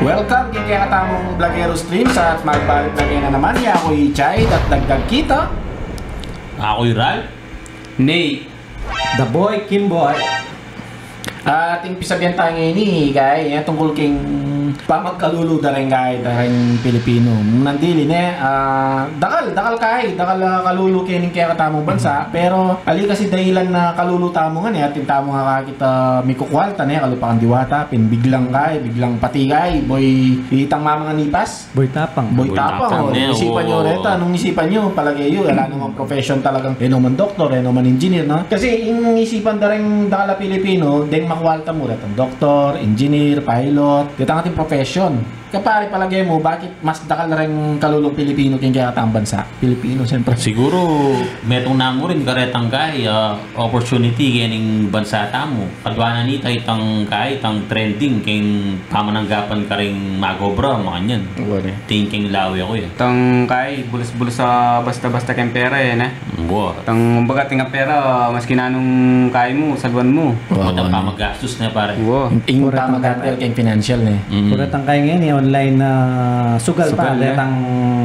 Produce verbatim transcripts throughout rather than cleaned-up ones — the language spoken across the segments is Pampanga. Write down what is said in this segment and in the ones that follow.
Welcome king kekatamung Vlogero Streams at magbalik na kaya na naman. Yaku i Chai, datdagdag kita. Aku i Ral. Nate. The Boy Kimboy. Ating pisabian tamu ngeni, kai, ya tungkul king pamagkalulu da reng kai, da reng Pilipinu. Nandili ne, ah, dakal, dakal kai, dakal, ah, kalulu keng kekatamung bansa, pero ali kasi dahilan na kalulu tamu ngeni, atin tamu nga kakit a mikukualta ne, kalupa kang diwata, pin biglang kai, biglang pati kai, boy, itang mamangan ipas. Boy Tapang. Boy Boy Tapang, Tapang, oh. Ne, isipan yu, oo. Reta, nung isipan yu, palage yu, ala namang profession talagang, e no man doktor, e no man engineer, no? Kasi ing isipan da reng dakal a Pilipinu, deng makualta mu, retang doktor, engineer, pilot, detang ating profession. Kaya pare, palage mu, bakit mas dakal reng kalulung Pilipinu keng kekatang bansa? Pilipino, siyempre. Siguru, metung na mu rin karetang kai, ah, opportunity kening bansa tamu. Kadua na nita itang kai, itang trending keng pamananggapan karing mag-obra, makanyan. Wa ne. Atin keng lawe ku, e. Itang kai, bulus-bulus a basta-basta keng pera, e, ne? Wa. Itang, kumbaga, atin kang pera, maski nanung kai mu, saluan mu. Wa, wa, ne. Pamagastus ne, pare. Wa. Ing pamagastus keng financial, ne? Mm. Pura itang kai ngeni, online na sugal pa, sugal, ne? Itang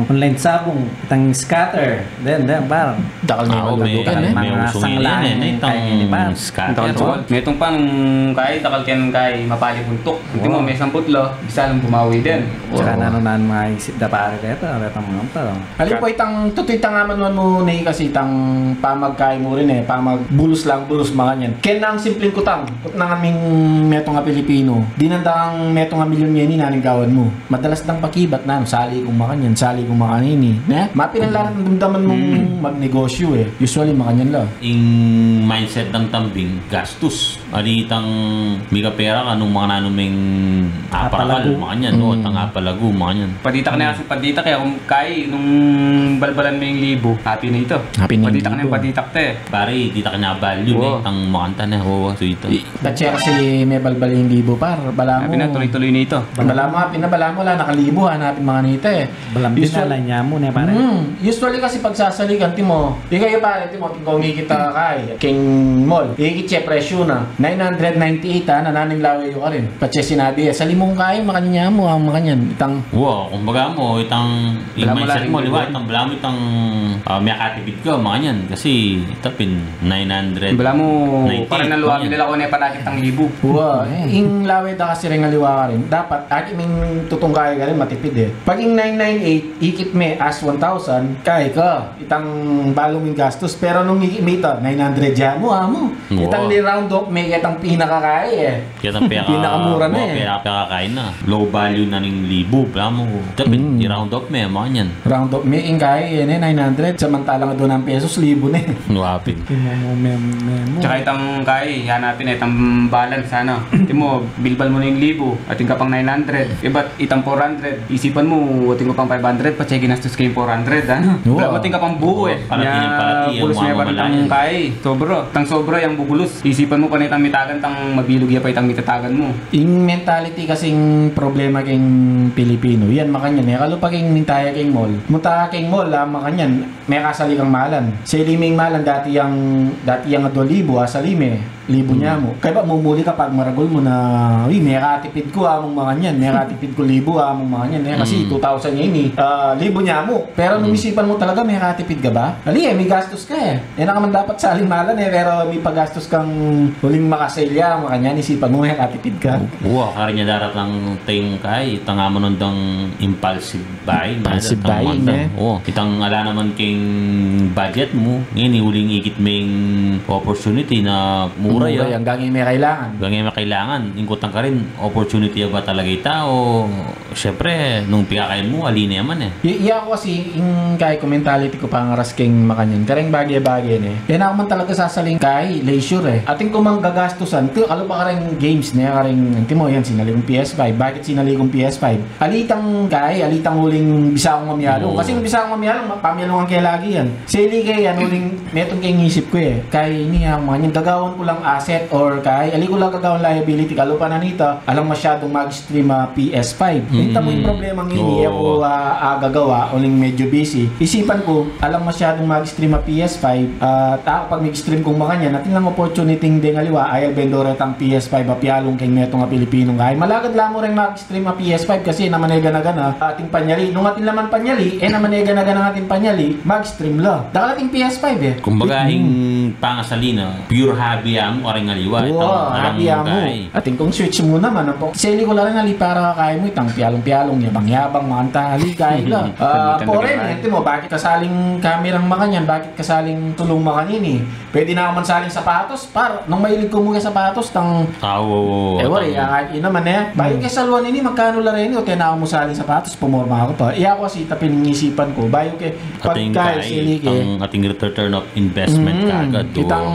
online sabung, itang scatter. Den, den, parang. Dakal na, ah, yung maludukan, e. May uso ngeni, sanglang, e, itang kai ngeni, parang. Scatter, itang, o. Metung pa nung kai, dakal keng kai, mapali buntuk. Antimo, wa, mesamput la, bisa lang bumawi den. Tsaka wa, nanu-nanu maisip da pare reta, retang mga pa. Ali pu itang, tutu itang amanuan mu ne kasi itang pamagkai mu rin, e, pamagbulus lang bulus, makanyan. Keng nang simpleng kutang, kutnangan ming metung a Pilipinu. Dinan dang metung a milyun ngeni, nanu ing gawan mu? Madalas dang pakibat, nanu, sali kung makanyan, sali kung makanini. Ne? Mapinang la rin damdaman mung magnegosyo, e. Usually, makanyan la. Ing mindset dang tambing, gastus. Ali itang mika pera ka nung makananu meng apalakal, apalagu, makanyan, o, mm, itang apalagu, makanyan. Paditak ne kasi, paditak, e, kung kai, nung balbalan me ing libu, happy na ita. Happy na ing libu. Paditak ne, paditak te. Pare, ditak ne value, wa, ne, itang makanta ne, wa, wa, so ita. I-, tatse kasi me balbal ing libu, par, balamu. Happy na, tuloy-tuloy na ita. Balamu, happy na, balamu, ala na kang libu, hanapin makanita, e. Balam din, usual-, ala nya mu ne, pare. Hmm, usually kasi pagsasalikan, antimo, ikayu pare, antimo, king kumikit a kai, king mall, ikit ye presyu na, nine hundred ninety-eight, a, nanu ing lawe yu karin? Patse sinabi, e, sali mung kai, makanyan mu, a, makanyan, itang. Wa, kumbaga mu, itang, ing mindset mu, di ba? Itang balamu, itang, a, mekatipid ka, makanyan, kasi, ita pin, nine hundred ninety-eight. Balamu, parang naluwa, makanyan. Nila ko ne, parang itang libu. Wa, e, ing lawe da kasi reng aliwa karin. Dapat, aki ming tutungkay karin, matipid, e. Pag ing nine nine eight, ikit me as one thousand, kai ka, itang balu ming gastus, pero nung ikit me ita, nine hundred ya mu, a mu. Wa. Itang ni-round off me ketang pinakakai, e. Ketang peka-, pinakamura na, wa, e. Peka-, pekakain na. Low value na ning libu, balamu. Tapi, mm, i-round off me, makanyan. Round off me, ing kai, e, ne, nine hundred, samantalang adua nang pesos, libu ne. Wa pin. Imo mu, mem-, memo. Tsaka itang kai, hanapin, itang balance, ano. Antimo, bilbal mu na ing libu, atin ka pang nine hundred. Ibat, itang four hundred, isipan mu, atin ka pang five hundred, patse ginastus ke ing four hundred, ano? Wa. Balamu atin ka pang buu, e. Parati, nya, parati, bulus me pa rin itang kai. Sobra. Itang sobra yang bubulus. Isipan mu pa ne itang mitagan, itang mabilug ya pa itang mitatagan mu. Ing mentality kasing problema keng Pilipinu. Yan, makanyan, e. Kalupa keng minta ya keng mall. Munta ka keng mall, a, makanyan, mekasali kang malan. Seli ming malan, dati yang, dati yang adua libu, a, sali me. Libu nya mu. Kaya ba mumuli ka pag maragul mu na, "Uy, mekatipid ku, a," mung makanyan, "mekatipid ku libu, a," mung makanyan, e. Kasi two thousand ya ini, a, libu nya mu. Pero nung isipan mu talaga, mekatipid ka ba? Ali, e, migastus ka, e. E na ka man dapat saling malan, e, pero mipagastus kang uling maka-sale ya, makanyan, isipan mu, mekatipid ka. Wa, karin ya daratang teng kai, itang amanun dang impulsive buying, impulsive buying, e. O, itang ala naman keng budget mu, ngeni uling ikit meng opportunity na mura ya. Mura ya, anggang e me kailangan. Anggang e me kailangan. Ing kutang karin, opportunity ya ba talaga ita, o, siyempre, nung pikakain mu, ali ne man, e. I-, iya ku kasi, ing kai ku, mentality ku pangaras keng makanyan. Kareng bage-bage ne. E na ku man talaga sasaling kai, leisure, e. Atin ku mang gagastusan, kalupa kareng games ne, kareng, antimo, yan, sinali kung P S five. Bakit sinali kung P S five? Alitang kai, alitang uling bisa kung mamialung. Oo. Kasi nung bisa kung mamialung, ma-, pamialungan ke lagi yan. Seli ke yan, uling metung keng isip ku, e. Kai ini, a, makanyan, gagawan ku lang asset or kai, ali ku lang gagawan liability, kalupa na nita, alang masyadung mag-stream, a, P S five. Mm. E, Kita mu ing problema ngeni, e ku, ah, ah, gagawa, uling medyo busy. Isipan ku, alang masyadung mag-stream a P S five, ah, ta, pag mag-stream kung makanyan, atin lang opportunity deng aliwa, ayal bendo retang P S five a pialung keng metung a Pilipinung kai. Malagad la mu reng mag-stream a P S five kasi e naman e gana-gana ating panyali. Nung atin la man panyali, e naman e gana-gana ating panyali, mag-stream la. Dakal ating P S five e. Kumbaga, ing pangasali na, pure hobby amu, kareng aliwa, itang alang hobby amu. Atin kung Switch mu naman, apo. Seli ku la rin ali para kakayi mu, itang pialung-pialung, yabang-yabang, makanta, ali, kayi la. Ah, pore, ente mo, bakit kasaling kamerang makanyan, bakit kasaling tulung makanini? Pwede na man saling sapatos, par. Nung mahilig ku mu keng sapatos, tang... Ah, oo, oo, e, wari, tang, ah, ina man e. Bayu ke saluan ini, magkanu la reni, o, tena mu saling sapatos, pumorma ku pa. Iya ku kasi, tapin ing isipan ku, bayu ke, atin pagka kai, sili ke, itang atin return of investment kagad, o. Itang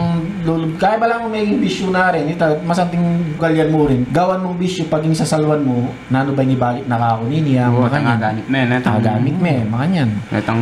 lulub, kai bala mu meging bisyu na rin, ita, masanting galian mu rin. Gawan mung bisyu, paging sasaluan mu, nanu ba ini balit na kaku nini, a, makanyan. Agamit me, ne? Agamit me, makanyan. Itang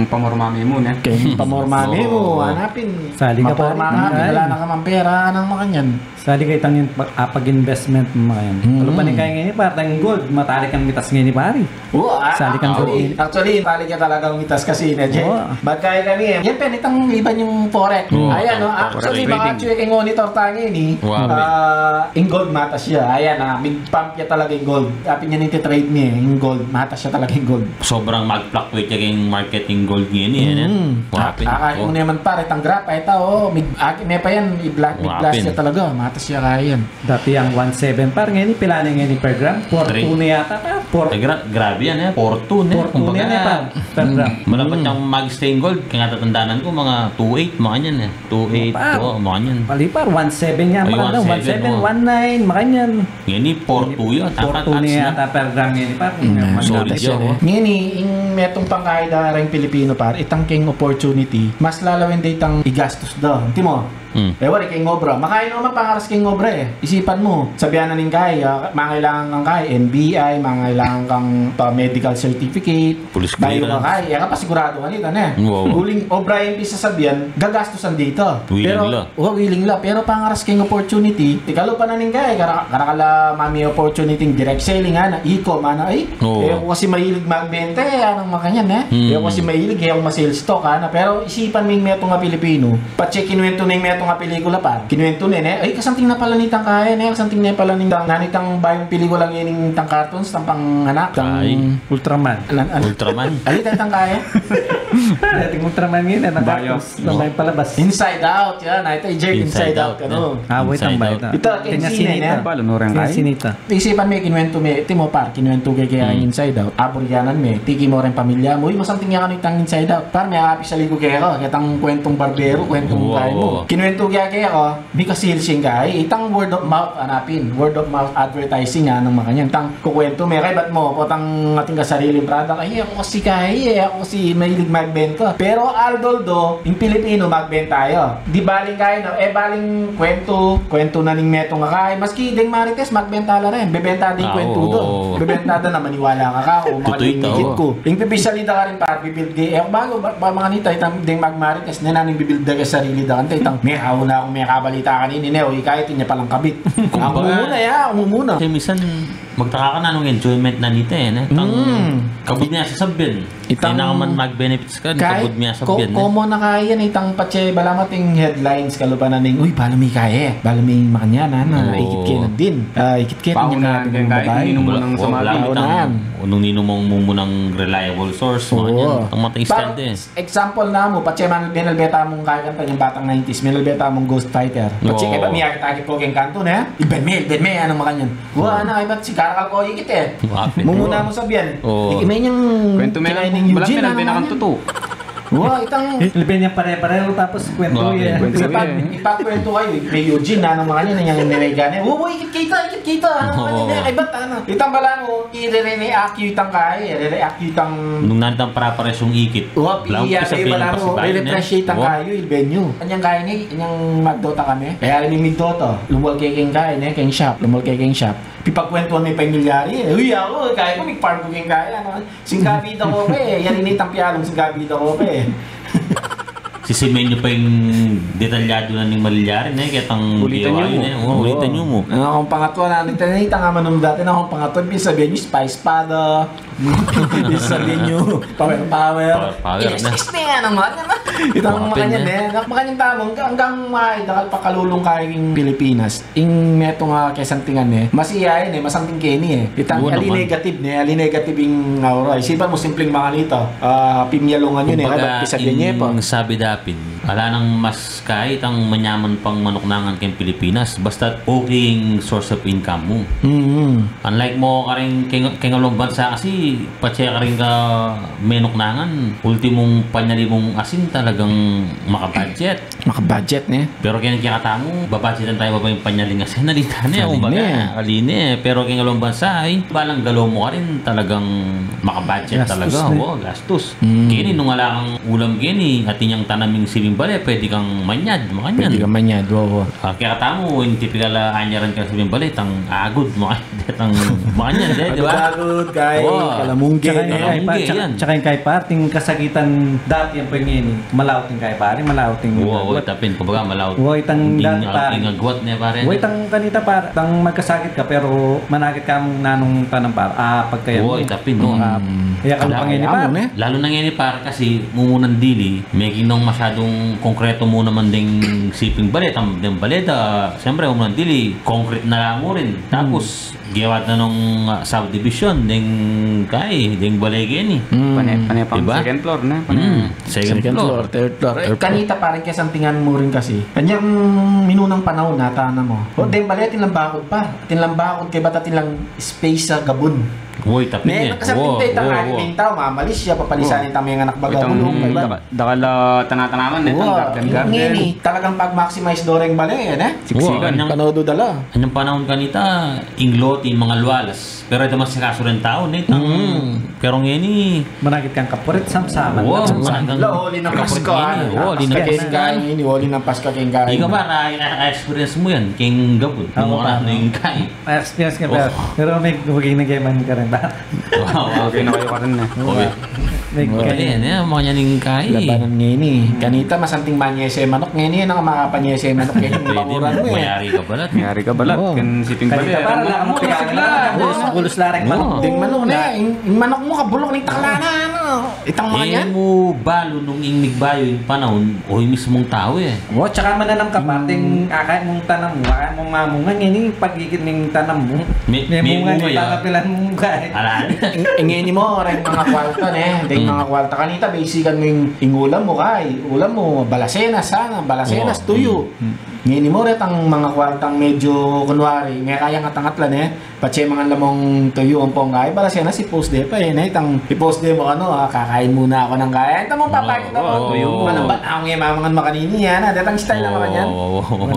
pamorma me mu, ne? Keng pamorma me mu, hanapin. Sali ka, pare. Maporma ka, ala na ka mang pera, anang makanyan. Sali ka itang, ah, pag-investment, makanyan. Kalupa ning kai ngeni, pare, itang gold, matalik kang mitas ngeni, pare. O, a, sali kang gold. Actually, matalik ya talagang mitas kasi, ne, Jay? Magkaya kami e. Yan, pwede itang iba yung forex. Ayan, no? Actually, mga actually, keng monitor tayo ngeni, ah, ing gold matas ya. Ayan, ah, pump ya talaga ing gold. Apin yan ing titrade mi e, ing gold. Matas ya talaga ing gold. Sobrang mag-fluctuate ya ing market ing gold ngeni e, ne? Akakit mu naman, pare, itang graph, ita, o, mig-, agi, me pa yan, i-blast, mig-blast ya talaga, matas ya kaya yan. Dati yang one seven, par, ngeni, pila ne ngeni per gram? Four two ne yata, par. Four, e, gra-, grabe yan e, four two ne, four two ne, par, per gram. Malapat yang mag-stay ing gold, kaya nga tatandanan ku, mga two eight, makanyan e. Two eight, o, makanyan. Pali, par, one seven yan, par, one seven, one nine, makanyan. Ngeni, four two yan. Four two ne yata per gram ngeni, par. Solid yan, o. Ngeni, ing metung pangkaida reng Pilipino, par, itang keng opportunity, mas lalawen da itang igastus da. Antimo? E, wari keng obra. Makain naman pangaras keng obra e. Isipan mu, sabian na ning kai, a, mangailangan kang kai, N B I, mangailangan kang pa medical certificate, police clearance. Bayu ka kai, e ka pa sigurado kanita, ne? Uling obra ing pisasabian, gagastusan dita. Willing la. O, willing la, pero pangaras keng opportunity, ikalupa na ning kai, kara-, karakal a mami opportunity, direct selling, ana, e-com, ana, ay, e ku kasi mahilig magbenta e, anang makanyan e. E ku kasi mahilig, e ku ma-sales talk, ana, pero isipan me ing metung a Pilipino, patse kinuwentu ne ing metung a pelikula, par. Kinuwentu ne, ne, ay, kasanting na pala nitang kai, ne, kasanting na pala nitang, nanu itang bayung pelikula ngening itang cartoons, itang panganak, itang Ultraman. Ultraman. Ay, itang kai. Itang Ultraman ngeni, itang cartoons. Tambay palabas. Inside Out, yan. Ay, ita, i-jerk Inside Out, kanu. A, wait, tambay ita. Ita, keng sine, ne? Isipan me, kinuwentu me, antimo, par, kinuwentu ke keka ing Inside Out. Aburyanan me, tiki mu reng pamilya mu, uy, masanting ya kanu itang Inside Out. Par, me, apisali ku keka, ketang kuwentung barbero, kuwentung kai mu. Kinuwentu ke keka, mika-sales ya ing kai, itang word of mouth, hanapin, word of mouth advertising, anang makanyan. Itang kukuwentu me, kaybat mu, potang atin kang sariling product, ay, e ku kasi kai, e ku kasi mahilig magbenta. Pero aldo-aldo, ing Pilipino magbenta ya. Di baling kai, no? E baling kuwentu, kuwentu na ning metung a kai. Maski deng Marites, magbenta la rin. Bebenta da ing kuwentu da. Bebenta da na maniwala ka kaku, makanyan ing ikit ku. Ing pipisalida ka rin, par, bibuild ke. E ku balu, ba, ba, makanita, itang deng mag-Marites, ne, nanung bibuild da keng sarili da kanta, itang, me, awa na kung mekabalita kanini, ne, o, ikit, atin ya palang kabit. Kumbaga, mumuna ya, mumuna. Kasi minsan, magtaka ka na nung enjoyment na nita e, ne? Itang kabud me ya sasabian. Itang, e na ka man mag-benefits ka, kabud me ya sasabian, ne? Common na kaya yan, itang patse balamu ating headlines, kalupa na ning, uy, balu me kaya, balu me makanyan, ana, ikit ke na din. A, ikit ke na din, babae. Paunahan keng kai, kung ninu mu nang sumabyan. Paunahan. Nung ninu mung mumunang reliable source, makanyan. Itang matang style de. Example namu, patse man, menalbe tamung kai kanta, inyang batang nineties, menalbe tamung Ghost Fighter. Patse kaya ba, miyakit-akit ku keng kantu, ne? Iben me, iben me, anang makanyan. Wa, ana, kaybat si karakal ku ikit e. Mumuna mu sabian. Ikit me inyang kuwentu me, kinain ning Eugene, anang makanyan. Wa, itang... Iben inyang pare-pareho, tapos kuwentu ya. Ipag-, ipagkuwentu kayu, kay Eugene, anang makanyan, inyang nirega ne. Wa, wa, ikit kita, ikit kita, anang makanyan, kaybat, ana. Itang balamu, ire-react yu itang kai, ire-react yu itang... Nung nanu itang pare-pares yung ikit. Wa, iya, balamu, ire-refresh ya itang kai yu, ilben yu. Anyang kai ini, anyang mag-Dota kami. Kaya ini mig-Dota. Lumul ke keng kai, ne, keng shop. Lumul ke keng shop. Pipagkuwentuan me pa ing milyari. Uy, aku, kai ku, mig-farm ku keng kai, ano. Singkabida ku pa e. Yari ne itang pialung, singkabida ku pa e. Sisimen yu pa ing detalyadu na ning malilyari, ne? Ketang ulitan yu mu. Ulitan yu mu. Nanu kang pangatwa na, nita, nita nga manum dati, nanu kang pangatwa, pin sabian yu, Spice Father. Pin sabian yu, Power Power. Power Power, ne? Yes, yes, ne, nanu man, nanu? Itang makanyan, ne? Makanyan tamu, anggang, anggang may dakal pakalulung kaya king Pilipinas. Ing metung a kesantingan ne, masiya ne, masanting keni e. Itang ali negative ne, ali negative ing aura. Isipan mu, simpleng makanita, ah, pimyalungan yu ne, kumbaga, bat pisabian ye pa. Ing sabi dapin, ala nang mas kaya itang manyaman pang manuknangan keng Pilipinas, basta't okay ing source of income mu. Mm-hmm. Unlike mu karing keng, keng along bansa kasi, patse karing ka menuknangan, ultimong panyali mung asin talagang makabudget. Makabudget ne. Pero keng kekatamu, babudgetan tamu pa ing panyaling asin, ali ne, kumbaga, ali ne. Pero keng along bansa, ay, balang galo mu karin, talagang makabudget talaga. Gastus ne. O, gastus. Mm. Keni nung ala kang ulam keni, atin yang tanam ing siping bale, pwede kang manyad, makanyan. Pwede kang manyad, oo. Ah, kekatamu, ing tipikal a anyaran kang siping bale, itang agud, makanyan. Itang makanyan, di ba? Agud, kay kalamungge. Tsaka ing kay par, tsaka ing kay par, ating kasakitan dati yang pengeni. Malaut ing kay pare, malaut ing agwat. Itapin, kumbaga, malaut. Wa, itang dati, pare. Ing agwat ne, pare. Wa, itang kanita, pare, itang magkasakit ka, pero manakit ka mung nanung tanam, pare. Ah, pagkaya mu. Wa, itapin, no? Iya, kalupa ngeni, pare. Lalu na ngeni, pare, kasi mumunang dili, meking nung masyadung konkreto mu naman ding siping bale, tam-, ding bale da, siyempre, mumunang dili, concrete na la mu rin. Tapos, gewa na nung, ah, subdivision, ding kay, ding bale keni. Pane, pane pa, diba? Second floor na, pane. Second floor, third floor. Eh, kanita, pare, ing kesantingan mu rin kasi. Kanyang minunang panaun, nata na mu. O, ding bale, atin lang bakod pa. Atin lang bakod, kaybat atin lang space a gabun. Uy, tapi ne. Kasanting da itang atin ing tau, mamalis ya, papalisan itang menganak baga bulung, kaybat. Dakal a tana-tanaman, ne? Wa, garden, garden. Ngeni, talagang pag-maximize do reng bale, ne? Siksikan. Panodu da la. Anyang panaun kanita, ing lote, mangalwalas. Pero ita masikasu reng tau, ne? Itang, pero ngeni, manakit kang kapurit, samsaman. Wa, manakit kang kapurit ngeni. Wa, uli nang Paska keng kay. Ika, pare, a-experience mu yan keng gabun. Kung ano ing kay. Experience ka, pero, pero may buging na kayu man karin, pare. Wa, wa. Okay na kayu karin, e. Okay. Makanyan ing kay. Labanan ngeni. Kanita masanting manyese manok, ngeni nung makapanyese manok, ngeni, pwede, banguran mu, e. Mayari ka balat. Mayari ka balat. Keng siping bale, pare, ala mu, ala mu. Bulus la reng manok. Ding manok ne, ing manok mu kabulok ning takla na, ano. Itang makanyan. E mu balu nung ing migbayu ing panaun, o ing mismung tau, e. O, tsaka mananam ka, pare, ing akay mung tanam mu, akay mung mamungan, ngeni pagikit ning tanam mu. Memungan, memungan, e, pakapilan mu, kay. Ala. Ngeni mu, reng manga kwalta, ne? Ding manga kwalta. Kanita, basican mu ing, ing ulam mu, kay. Ulam mu, balasenas, sana, balasenas, tuyu. Ngeni mu, retang manga kwaltang medyo, kunwari, mekaya ngat-angat la, ne? Patse mangan la mung tuyu ampong kay, balasenas, i-post de pa, e, ne? Itang i-post de mu, ano, ah, kakain muna ako ng kay. Ita mu, papakita mu. Tuyu. Malambat na aku nge mamangan makanini, yan, ah. Detang style na makanyan.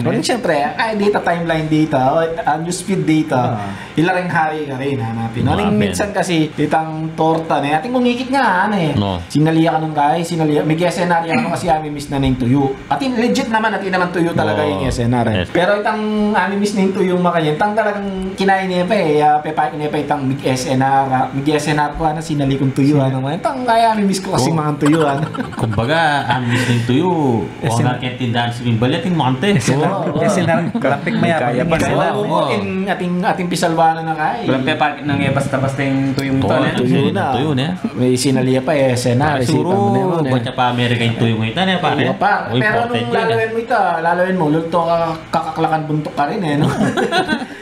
Pero siyempre, ay, dita, timeline dita, o, ah, newsfeed dita. Ila reng hari karin, hanapin. Minsan kasi, itang torta, ne? Atin kung ikit nga, ano, e. Sinali ya kanu kay, sinali ya. Mig-S N R ya kanu kasi ami mis na ning tuyu. Atin legit naman, atin naman tuyu talaga ing S N R, e. Pero itang ami mis na ning tuyu makanyan, itang talagang kinain ne pa, e, ya, pepaik ne pa itang mig-S N R, ah, mig-S N R ku, ano, sinali kung tuyu, ano, makanyan. Itang kaya ami mis ku kasi mangan tuyu, ano. Kumbaga, ami mis na ning tuyu, o, S N R. Nga keng tindahan siping bale, atin makante. S N R, S N R, graphic, mayap. Kaya pa, S N R. Atin, atin pisalwanan na kay. Walang pepaik nang, e, basta-basta ing tuyung to, ne? Tuyu na. Tuyu na. May sinali ya pa, e, S N R, siguru, isipan mu ne, e. Batya pa Amerika ing tuyung ita, ne, pare? Wa, pare. Pero nung laluin mu ita, laluin mu, lulto ka, kakaklakan buntuk karin, e, no?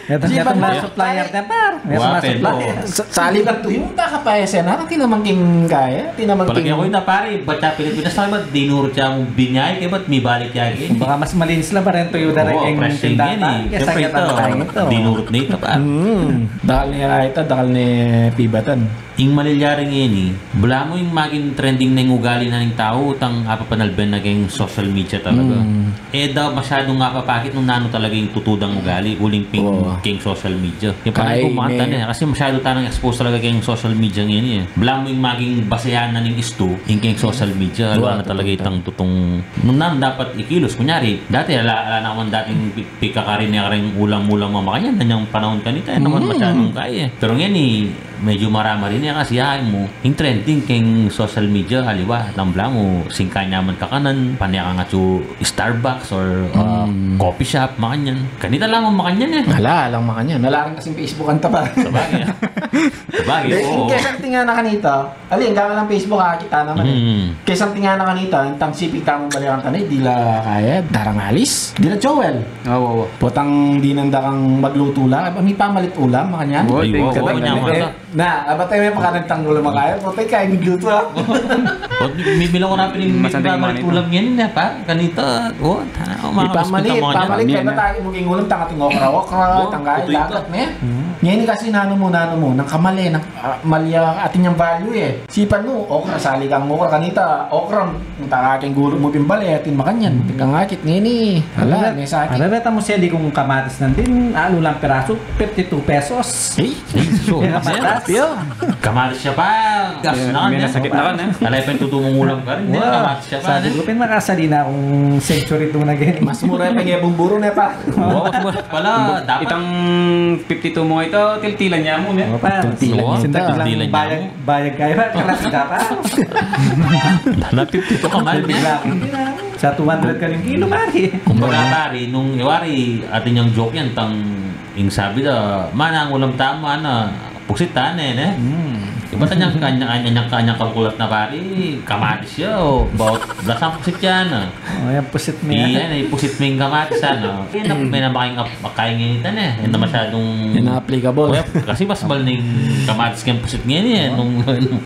Itang, itang supplier, itang, pare. Itang supplier. Sali kang tuyung, taka pa S N R, atin naman king kaya, atin naman king. Palagi aku ita, pare, batya Pilipinas, sali ba't dinurut ya mung binyai, kaybat mibalik ya keni. Baka mas malinis la, pare, ing tuyu da reng tindahan, e. Siyempre, ita, dinurut na ita, pare. Dakal ne reta, dakal ne pibatan. Ing malilyari ngeni, balamu ing maging trending na ing ugali na ning tau, itang apapanalben na keng social media talaga. E da masyadung apapakit nung nanu talaga ing tutu dang ugali, uling pin King social media. Yung panay kumanta na eh. Kasi masyado tanang expose talaga king social media ngayon eh. Bala mu ing maging basehan na ning istu, ing king social media. Alam na talaga itang tutong, nung nan dapat ikilos. Kunyari, dati, ala, ala na kaman dating pi-, pikakari niya karing ulam-ulam mamakanyan. Nanyang panahon kanita, eh, naman masyadong kaya eh. Pero ngayon eh, medyo marama rin eh, kasi ay mu, ing trending king social media, aliwa, nang bala mu, singkanya man kakanan, paneka nga tu Starbucks or, uh, coffee shop, makanyan. Kanita lamang makanyan eh. Ala, alang makanyan. Ala rin kasing Facebook ang tapa. Sabagay. Sabagay, oo. Kesa tinga na kanita, ali, ang gama ng Facebook, ah, kita naman eh. Kesa tinga na kanita, ang tang sipig tamang balikan ka na, eh, dila kaya, darangalis, dila Joel. Oo, oo. Potang dinanda kang magluto la, mi pamalit ulam, makanyan. Oo, ay, oo, oo, makanyan. Na, aba tayo may pakanan tanggol makaya, potay kaya magluto, ah. O, mi-, mibilang ko na pining masantay pamalit ulam ngayon, eh, pa? Kanita, o, ta-, o, mga ipamalit, ipamalit, kaya ba tayo muging ulam, tanga ting okra-okra, tanga dagat, ne? Ngayon kasi nanu mu, nanu mu, nang kamali, nang, ah, mali, ah, atin yang value, eh. Sipan mu, okra, sali kang okra, kanita, okra, ang tanga king gulo mu pimbali, atin makanyan, tingkang akit, ngayon, eh. Ala, ne sa akin. Arareta mu seli kung kamatis nandin, alu lang piraso, fifty-two pesos. Eh? Ay, so, kamatis. Kamatis siya pa. Gas na, may nasakit na ka na. Alay pa yung tutumong ulam ka rin. Wow. Kamatis siya pa. Sabi ko, pin makasali na akong century tuna ganyan. Mas mura pa nga bumburo na pa. Wow, mas mura pala. Dapat itang fifty-two mo ito, tiltilan niya mo, ne? Opa. Tiltilan niya. Tiltilan niya. Bayag, bayag kayo, ha? Kalas ka pa. Dala fifty-two ka man, ne? Sa two hundred ka rin kilo, pare. Kumbaga, pare, nung, eh, wari, atin yung joke yan, tang Ing sabi da, "Manang ulam tamu, ana, pusit tane, ne?" Hmm. Iba tanyang kanya, kanya, kanya kalkulat na pari, kamatis ya, o, baut, blasang pusit yan, ah. O, yan, pusit mi, iyan, eh, pusit mi ing kamatis, ano. Yan, may na makain, makain ngeni, ne? Yan na masyadong, yan na applicable. O, yan, kasi mas mahal na ing kamatis keng pusit ngeni, eh, nung, nung,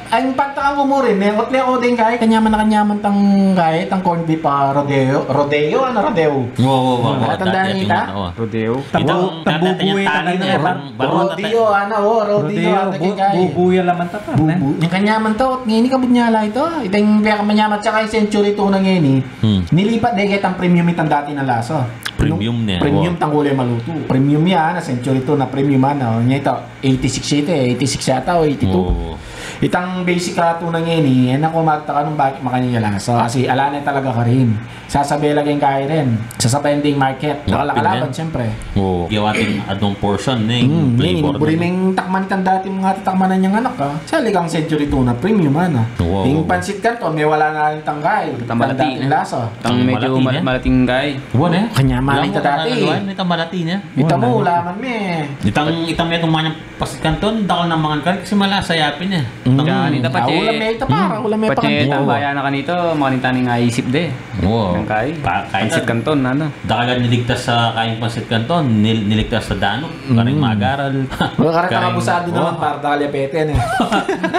Ay, pagtakang umurin, ne? Ot le o ding kay, kanyaman na kanyaman tang kay, tang corned beef, ah, rodeo, rodeo, ano, rodeo? Wo, wo, wo, wo. Tandaan kita? Rodeo. Tambu-, tambubuy, tandaan kita, rodeo, ano, o, rodeo, ata bu-, kay. Bubuy ya laman ta pa, ne? Bubu-, yung kanyaman to, ot ngeni kabud nya la ito. Itang pinakamanyam at saka yung century tuna ngeni. Hmm. Nilipat de ketang premium itang dati na lasa. Premium ne, premium, wo. Tang gulay malutu. Premium ya, na century tuna, premium, ano, nya ito. Eighty-six ito, eh. Eighty-six yata o eighty-two. Oo. Itang basic a tuna ngeni, e na ku magtaka nung bakit makanyan ya lasa. Kasi ala ne talaga karin. Sasabay laging kay rin. Sasabay ding market. Dakal a kalaban, siyempre. Oo. Gawa ting adong portion, ne? Hmm, flavor, ne? Buri meng takman itang dati mung tatakmanan yang anak, ah. Sali kang century tuna, premium, ana. Wow. Ing pansit kanton, mewala na rin tang kay. Tang malati, ne? Lasa. Tang medyo malati, ne? Mal-, malating kay. Wa, ne? Kanyaman ita dati. Itang malati, ne? Ita mu, ulaman me. Itang, itang metung manyang Pansit kanton, dakal nang mangan karin kasi malasa ya pin, eh. Mm. Kanita, pati, ulam ya ita, para, ulam ya pati pakan. Tambaya na kanita, makanita ning aisip de. Wo. Nang kay. Pa-, kay pansit kanton, ano? Dakal a niligtas sa kayang pansit kanton, nil-, niligtas sa danuk, karing magaral. Wa, karing abusado naman, para dakal ya pete, ne?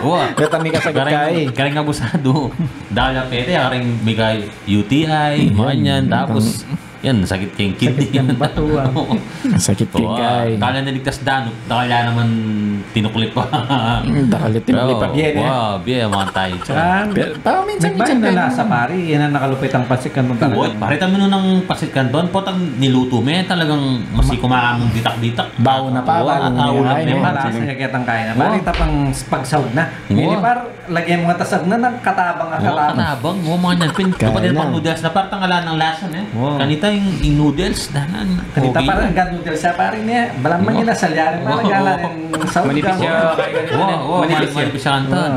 Wa. Karing, karing abusado. Dakal ya pete, karing mika U T I, makanyan, tapos Yan, sakit keng kidney. Sakit keng batu, ah. Sakit keng kay. Kala niligtas danuk, dakal ya naman tinuklip pa. Dakal ya tinuklip pa, bie, ne? Wa, bie, mga tayo. Tsaka, pero, pero minsan, minsan na lasa, pari, yan ang nakalupit ang pansit kanton talaga. Uy, pari, tami nung pansit kanton, potang nilutu me, talagang masi kumangang ditak-ditak. Bawo na pa, bawo na, ulam ne, malasa ya ketang kay na. Pari, tapang pagsaud na. Ini, par, Lagyan mu nga tasag na, nang katabang a katabang. Katabang, o, makanyan pin. Kapag pang noodles na, parang ala nang lasa, ne? Kanita ing, ing noodles, danan. Kanita parang noodles ya, pari, ne? Balang man ina salyarin, parang ala nang saud. Manipis ya, kay, manipis ya. Manipis ya kanton.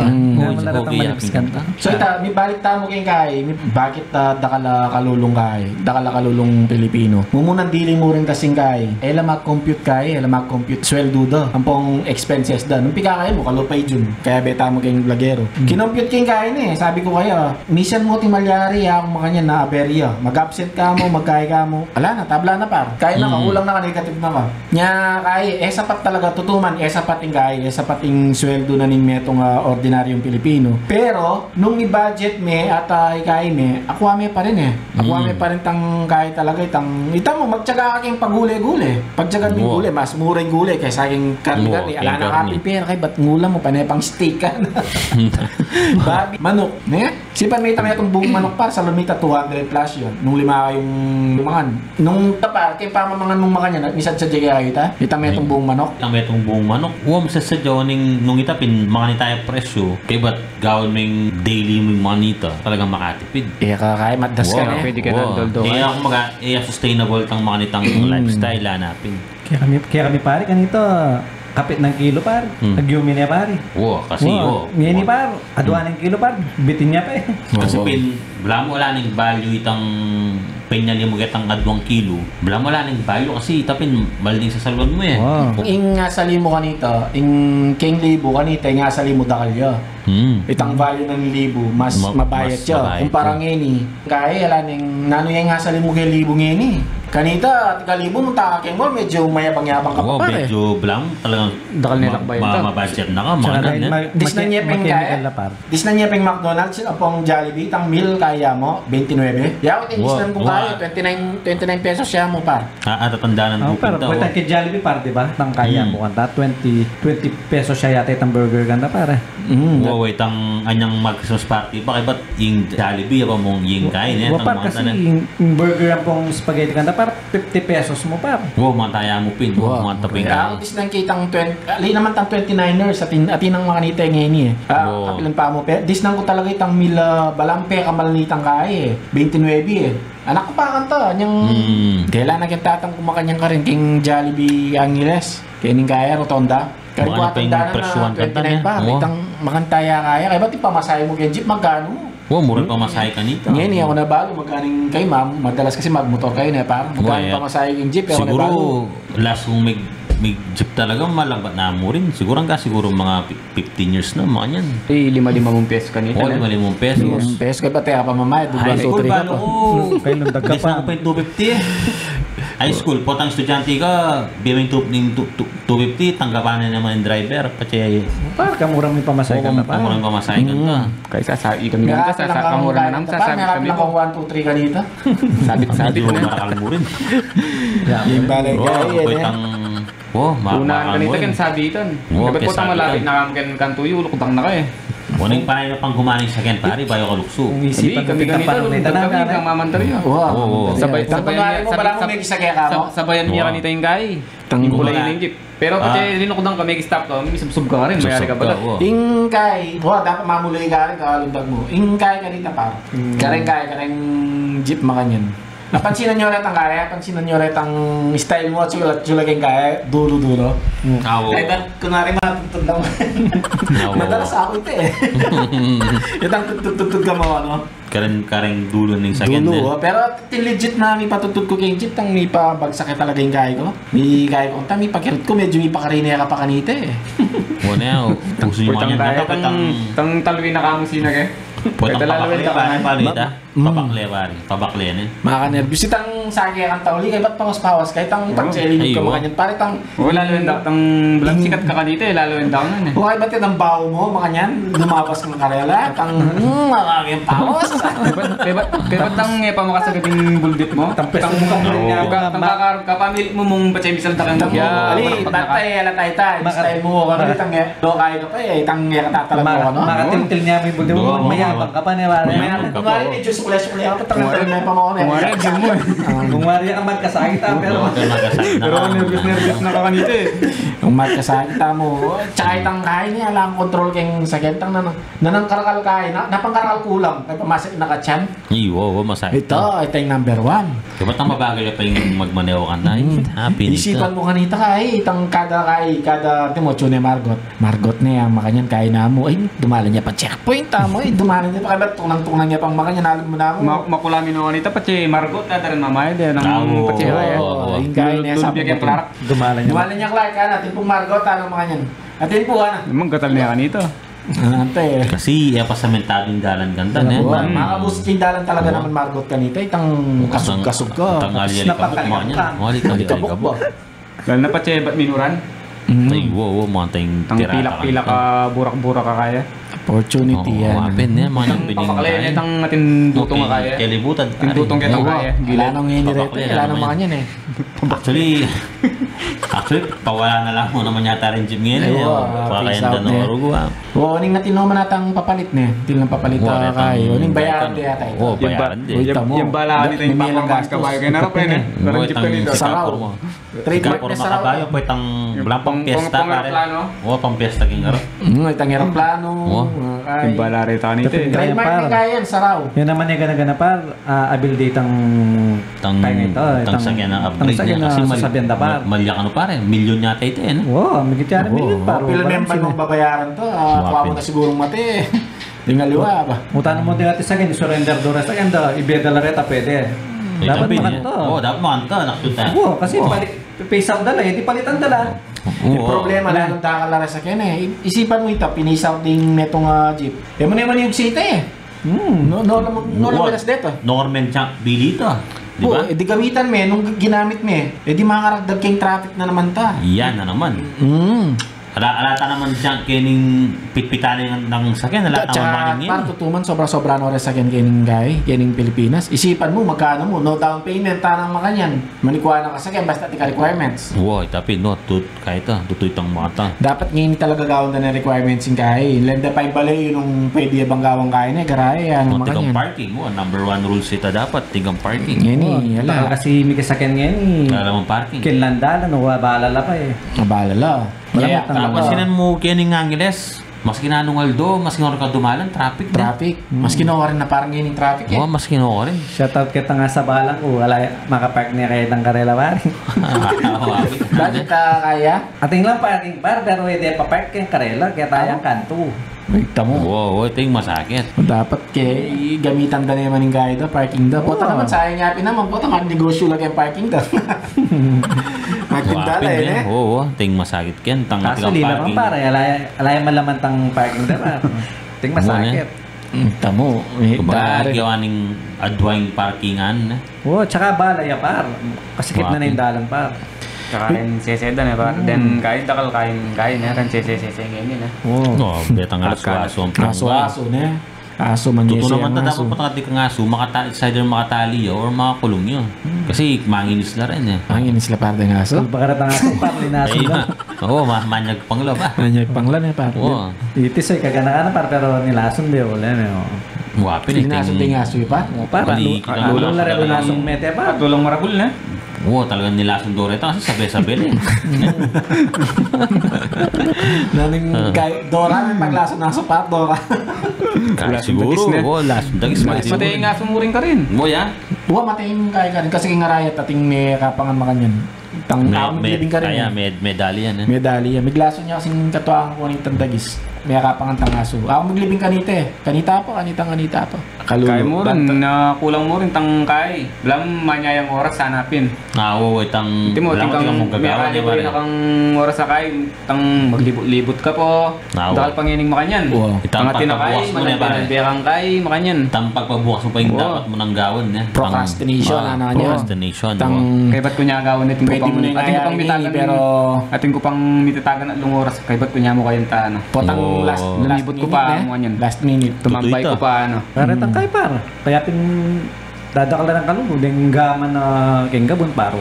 Manipis ya kanton. So, ita, mibalik tamu keng kay, mi-, bakit, ah, dakal a kalulung kay, dakal a kalulung Pilipino? Mumunang dili mu rin kasing kay, e la mag-compute kay, e la mag-compute sweldu da, ampong expenses da. Nung pikakay mu, kalupa i Jun. Kaya beta mu keng blagero. Kinompute keng kay ne, sabi ku kaya, misan mu ti malyari, ya kung makanyan na aberya. Mag-absent ka mu, magkay ka mu. Ala na, tabla na, par. Kay na ka, kulang na ka, negative na ka. Nya kay, e sapat talaga, tutuman, e sapat ing kay, e sapat ing sweldu na ning metung a ordinaryung Pilipino. Pero, nung i-budget me, at, ah, ikay me, akwa me pa rin e. Akwa me pa rin tang kay talaga, itang, ita mu, magtiyaga ka keng pagule-gule. Pagtiyaga ming gule, mas mura ing gule kesa keng karne-karne. Ala na ka pipira kay, bat ngulam mu, pane pang steak ka na. Babi, manuk, ne? Sipan me ita me itang buung manuk, par, sa lumita two hundred plus yun. Nung lima kayung Mangan. Nung ita, par, keng pamamangan mung makanyan, at misan sa jege ay ita, ita metung buung manok. Ita metung buung manok. Wa, misan sa jawa ning nung ita pin makanita ya presyu. Kaybat gawan meng daily mung makanita. Talagang makatipid. E ka kaya, madas ka ne. Pwede ka nandol do. E, kumbaga, e, sustainable tang makanitang lifestyle, ala na pin. Kaya kami, kaya kami pari kanita, kapit nang kilo, par. Hmm. Agyumi ne, pari. Wa, kasi, wa, wa. Ngeni, par, adua nang kilo, par, bitin ya pa, e. Kasi pin, balamu ala neng value itang penyali mu ketang aduang kilo. Balamu ala neng value kasi ita pin, mal ding sasaluan mu, e. Wa. Ing asali mu kanita, ing keng libu kanita, ing asali mu dakal ya. Hmm. Itang value nang libu, mas mabayat ya. Mas mabayat ya. Kumpara ngeni, kaya, ala neng, nanu yang asali mu keng libu ngeni. Kanita, ating kalibu, nung takeng mo, medyo mayabang-yabang ka pa, pare. Medyo balamu, talagang dakal ne lakbayan ta. Mabayat na ka, mangan ne. Disnan ye peng kaya, disnan ye peng McDonald's, ampong Jollibee, itang meal kaya mu, twenty-nine. Yaku, disnan kung kaya, twenty-nine, twenty-nine pesos ya mu, par. Ah, atatandanan ku, par, pin ta, wa. Keng Jollibee, par, di ba? Itang kaya mu kanta, twenty, twenty pesos ya yata itang burger kanta, pare. Mm, wa, itang anyang mag-Christmas party pa, kaybat ing Jollibee, apa mung ing kain, e, wa, par, kasi ing, ing burger ampong spaghetti kanta, par, fifty pesos mu, par. Wa, mantaya mu pin, wa, manta pin. Aku, disnan ke itang twenty, ali naman itang twenty-niners, atin, atin nang makanita ngeni, e. Ah, kapilan pa mu, pe, disnan ku talaga itang meal, a, balamu pekamal nitang kaya, e. Twenty-nine, e. Anak ku pa kanta, anyang, kailan na keng tatang ku makanyan karin, keng Jollibee Angeles, keng kaya Rotonda. Karin ku atandanan na twenty-nine, par. Itang makanita ya kaya, kaybat ing pamasahe mu keng jeep, magkanu? Wa, mura ing pamasahe kanita. Ngeni, e ku na balu magkanu ing kaya, madalas kasi magmotor kayu ne, par. Magkanu ing pamasahe keng jeep, e ku na balu. Siguru, last kung mig-, mig-jeep talaga, malabat na mu rin. Siguru, angga siguru mga pi-, fifteen years na, makanyan. E, lima-lima mung peso kanita. O, lima-lima mung peso. Lima mung peso, kaybat e ka pa mamayad, high school pa, no? Kayu nung dagka pa. Disnan ku pa ing two fifty, e. High school, potang estudyante ka, bie meng two, ning two, two, two fifty, tanggapan ne naman ing driver, patse. Par, kamura mu ing pamasahe kanta, par. Kamura mu ing pamasahe kanta. Kaya sa, sa, ikami kanta, sa, sa, kamura mu naman, sa, sa, kami. One, two, three kanita. Sabit-sabit na. Medyo marakal mu rin. Ing balay kaya, e. Wa, marakal mu rin. Kanta ken sabitan. Wa, kaya potang malapit na kami ken kantuyu, lukdang na ka, e. Wa, ning panay na pang gumaning saken, pari, bayu ka luksu. Kung isipan mu, kami kanita, lukdang na kami, mamantarya. Wa, sabay, sabay, sabayan mi kanita ing kaya. Tang kulay ning jeep. Pero pati linukdan ka, mekistop ka, misubsub ka rin, mayari ka pala. Ing kaya, wa, dapat mamuli ka rin, kalundag mu. Ing kaya kanita, par. Kareng kaya, kareng jeep, makanyan. Napansinan yu retang kaya, pansinan yu retang style mu, at sula, sula keng kaya, dulu-dulu. Kaya, kunwari, matutun lang. Madalas aku ita, e. Itang tutut-tutut ka mu, ano? Kareng, kareng dulu ning saken. Dulu, o, pero atin legit na mipatutut ku keng jeep, tang mipabagsak ya talaga ing kaya ku. Ing kaya ku, tang mipakirut ku, medyo mipakarine ka pa kanita, e. Wa ne, o. Pusu yu makanyan, tang, tang talwi na kamu sina ke. Pwede tang pabakle, pare, pare, ita. Pabakle, pare. Pabakle ne. Makanerbiyus itang sake kang tauli, kaybat pawas-pawas ka, itang pagseling ka makanyan, pare, tang O, lalu yang datang belam sikat ka kanita, e, lalu yang datang, e. Wa, ibat itang bawa mu, makanyan, lumawas kang karela, tang, hmm, marami yang pawas. Kaybat, kaybat, kaybat tang, e, pamakasakit ing bulbit mu. Tang pes mu kang, tang kakar-, kapamili mu mung patse misal dakang ya, ali, patse patse na ka. Bantay, ala tayo tayo, style mu, kanu, itang, e, lokay ka pa, e, itang, e, katatalag mu, kanu? Makatiltil ne mu ing bulbit mu, mayabang ka pa, ne, pare? Mayabang ka pa. Kunwari, medyo sukle-sukle ka pa, tang, tang, tang, tang, tang, tang, tang, tang, tang, tang, tang, tang, tang, tang, Kunwari ka magkasakit, ha, pero nerbyos-nerbyos na ka kanita, e. Kung magkasakit, ha, mu. Tsaka itang kain, e, alang kontrol keng sakit, tang nanang, nanang karakal kain, na, napang karakal kulang, kaya pamasakit na ka tiyan. Iyo, wa, masakit. Ita, ita ing number one. Kaya ba't ang mabagal ya pa ing magmaneho kanita, e? Happy nita. Isipan mu kanita ka, e, itang kada, kay, kada, timo, tune Margot. Margot ne, makanyan kaya na mu. Ay, dumalan ya pa checkpoint, tamo, e. Dumalan ya pa, kaya tunang-tunang ya pang makanyan, alun mu na mu. Ma-, makulamin o kanita, patse Margot, kada rin mamayad, e. Nang patse kaya. Ing kaya ne, sabi ke Clark. Dumalan ya. Dumalan ya, Clark, ha, atin pung Margot, ano, makanyan. Atin pu, ano. Naman, gatal ne kanita. Ante. Kasi, e, pasamentado ing dalan kanita, ne? Makabus ing dalan talaga naman Margot kanita, itang kasug-kasug ka. Itang ali-ali kabuk, makanyan. Wali ka, ali-ali kabuk. Lalo na patse bat minuran. Ay, wa, wa, mateng tang pilak-pilak a burak-burak a kaya. Opportunity yan. Open ne, mga nagpiling. Papakle ne, tang atin dutung a kaya. Kelibutan. Atin dutung ketang kaya. Ala nang ini rete, ala nang mga yan e. Actually, actually, pawala na lang mu naman yata rin jeep ngayon e. Pakakayan da na orugu a. O, ning atin naman atang papalit ne. Atin lang papalit a kaya. O, ning bayaran de yata ito. O, bayaran de. Yung bala ka nito, yung pakuan kabayo kayo na rin e. Saraw. Trademark ne saraw. Kabayo, pwede tang, bala pang piyesta, pare. O, pang piyesta king arap. Mm, itang eroplano. Yung bala reta nito e. Trademark ne kaya yan, saraw. Yan naman e, gana-gana, par, abil de itang, tang sakyan a upgrade ne. Kasi mal-, malyak, ano, pare, milyon yata ito e, no? O, migit yan, milyon, par. Pila member mong babayaran to? Kuha mo na sigurong mate. Ding aliwa ba? Utan mu ding atin sakyan, i-surrender do reta sakyan da, ibie da la reta, pwede. Dapat makanto. O, dapat makanto, naksuta. O, kasi pali-, pisaw da la e, di palitan da la. Yung problema la, nung dakal la reta sakyan e. I-, isipan mu ita, pinisaw ding metung a jeep. E mu ne, maniug sita e. Hmm. No, no, no, no, no, meras deta. Norman Jack Bilita. Di ba? E di gamitan me, nung ginamit me, e di makaragdag keng traffic na naman ta. Yan na naman. Hmm. Ala, ala ta naman diyan kening pitpitan nang sakyan, ala ta naman. Tsaka, par, tutuman, sobra-sobra no reta sakyan kening kaya, kening Pilipinas. Isipan mu, magkanu mu, no down payment, tanang makanyan. Manikwa na ka sakyan, basta atin ka requirements. Wa, tapi no, tut-, kaya ta, tutuy tang mata. Dapat ngeni talaga gawan da ne requirements ing kaya. Lenda pa ibale, yung pwede bang gawan kaya ne, garae, yan, makanyan. Atin kang parking, wa, number one rules ita dapat, atin kang parking. Ngeni, ala. Kasi mika sakyan ngeni. Ala mang parking. Kinlanda la, no, wa, bala la pa e. Bala la. Tapos sinan mu keni ngangiles, maski nanung aldo, maski nung ka dumalan, traffic na. Traffic. Maski no ka rin na parang ining traffic e. Wa, maski no ka rin. Shout out keta nga sa balang ku, ala, makapark ne kaya itang karela, pare. Bakit ka kaya? Atin lang parking, par, pero e de papark keng karela, kaya tayang kantu. Ay, tamo. Wa, wa, atin masakit. Dapat ke, gamitan da ne man ing kaya da, parking da. Pota naman, sayang yapin naman, pota, magnegosyo la keng parking da. Magtinda la e, ne? Wa, wa, atin masakit ken, tang atin parking. Kaso lima man, pare, alay, alay man laman tang parking da, pare. Atin masakit. Tamo, e, kumbaga, dari. Gawa ning adwa ing parkingan, ne? O, tsaka bala ya, par. Kasikit na na ing dalan, par. Tsaka rin sese da, ne, par. Then, kain, dakal kain, kain, ne, rin sese, sese, ganyan, ne. O. No, betang asu-asu. Asu-asu, ne? Asu, manyese, tutu naman ta, dapat patang atin kang asu, makata-, it's either makatali ya or makakulung ya. Kasi manginis la rin e. Manginis la, par, ding asu. Pagkarat ang asu, par, linasu na. O, ma-, manyag pang la, par. Manyag pang la, ne, par. O. Itis e, kagana-gana, par, pero nilasun de, wala ne, o. Wa pin, linasun ding asu, par. O, par, lulung la rin, linasun mete, par. Patulong marabul, ne? O, talagang nilasun do reta kasi sabe-sabe ne. Naning kay Dora, ne, paglasun asu, par, Dora. Kaya siguro, o, lasun dagis. Mate ing asu mu rin karin. O, ya? Wa, mate ing kaya karin kasi king arayat atin me kapangan makanyan. Tang me-, me-, maglibing karin e. Kaya me-, medalya ne. Medalya. Miglasun ya kasing katuang ku ning tang dagis. Me kapangan tang asu. Aku maglibing kanita e. Kanita pa, kanita, kanita pa. Kalulu. Kaya mu rin, na kulang mu rin tang kay. Bala manyayang oras, hanapin. A, wa, itang, itang gagawan, e, kang oras a kay, itang maglibut-libut ka pa. Dakal pa ngening makanyan. Itang pagpabukas mu ne, pare. Itang pagpabukas mu pa ing dapat mu nang gawan, e. Procrastination, ano, procrastination. Itang kaybat ku nya gawan, atin ku pang mitagan, atin ku pang mitatagan atlung oras, kaybat ku nya mu kayang ta, ano. Potang last, lumibut ku pa, makanyan. Last minute. Tumambay ku pa, ano. Para itang kay, par. Kaya pin dadakal na ng kalulu, deng gaman na keng gabun, par.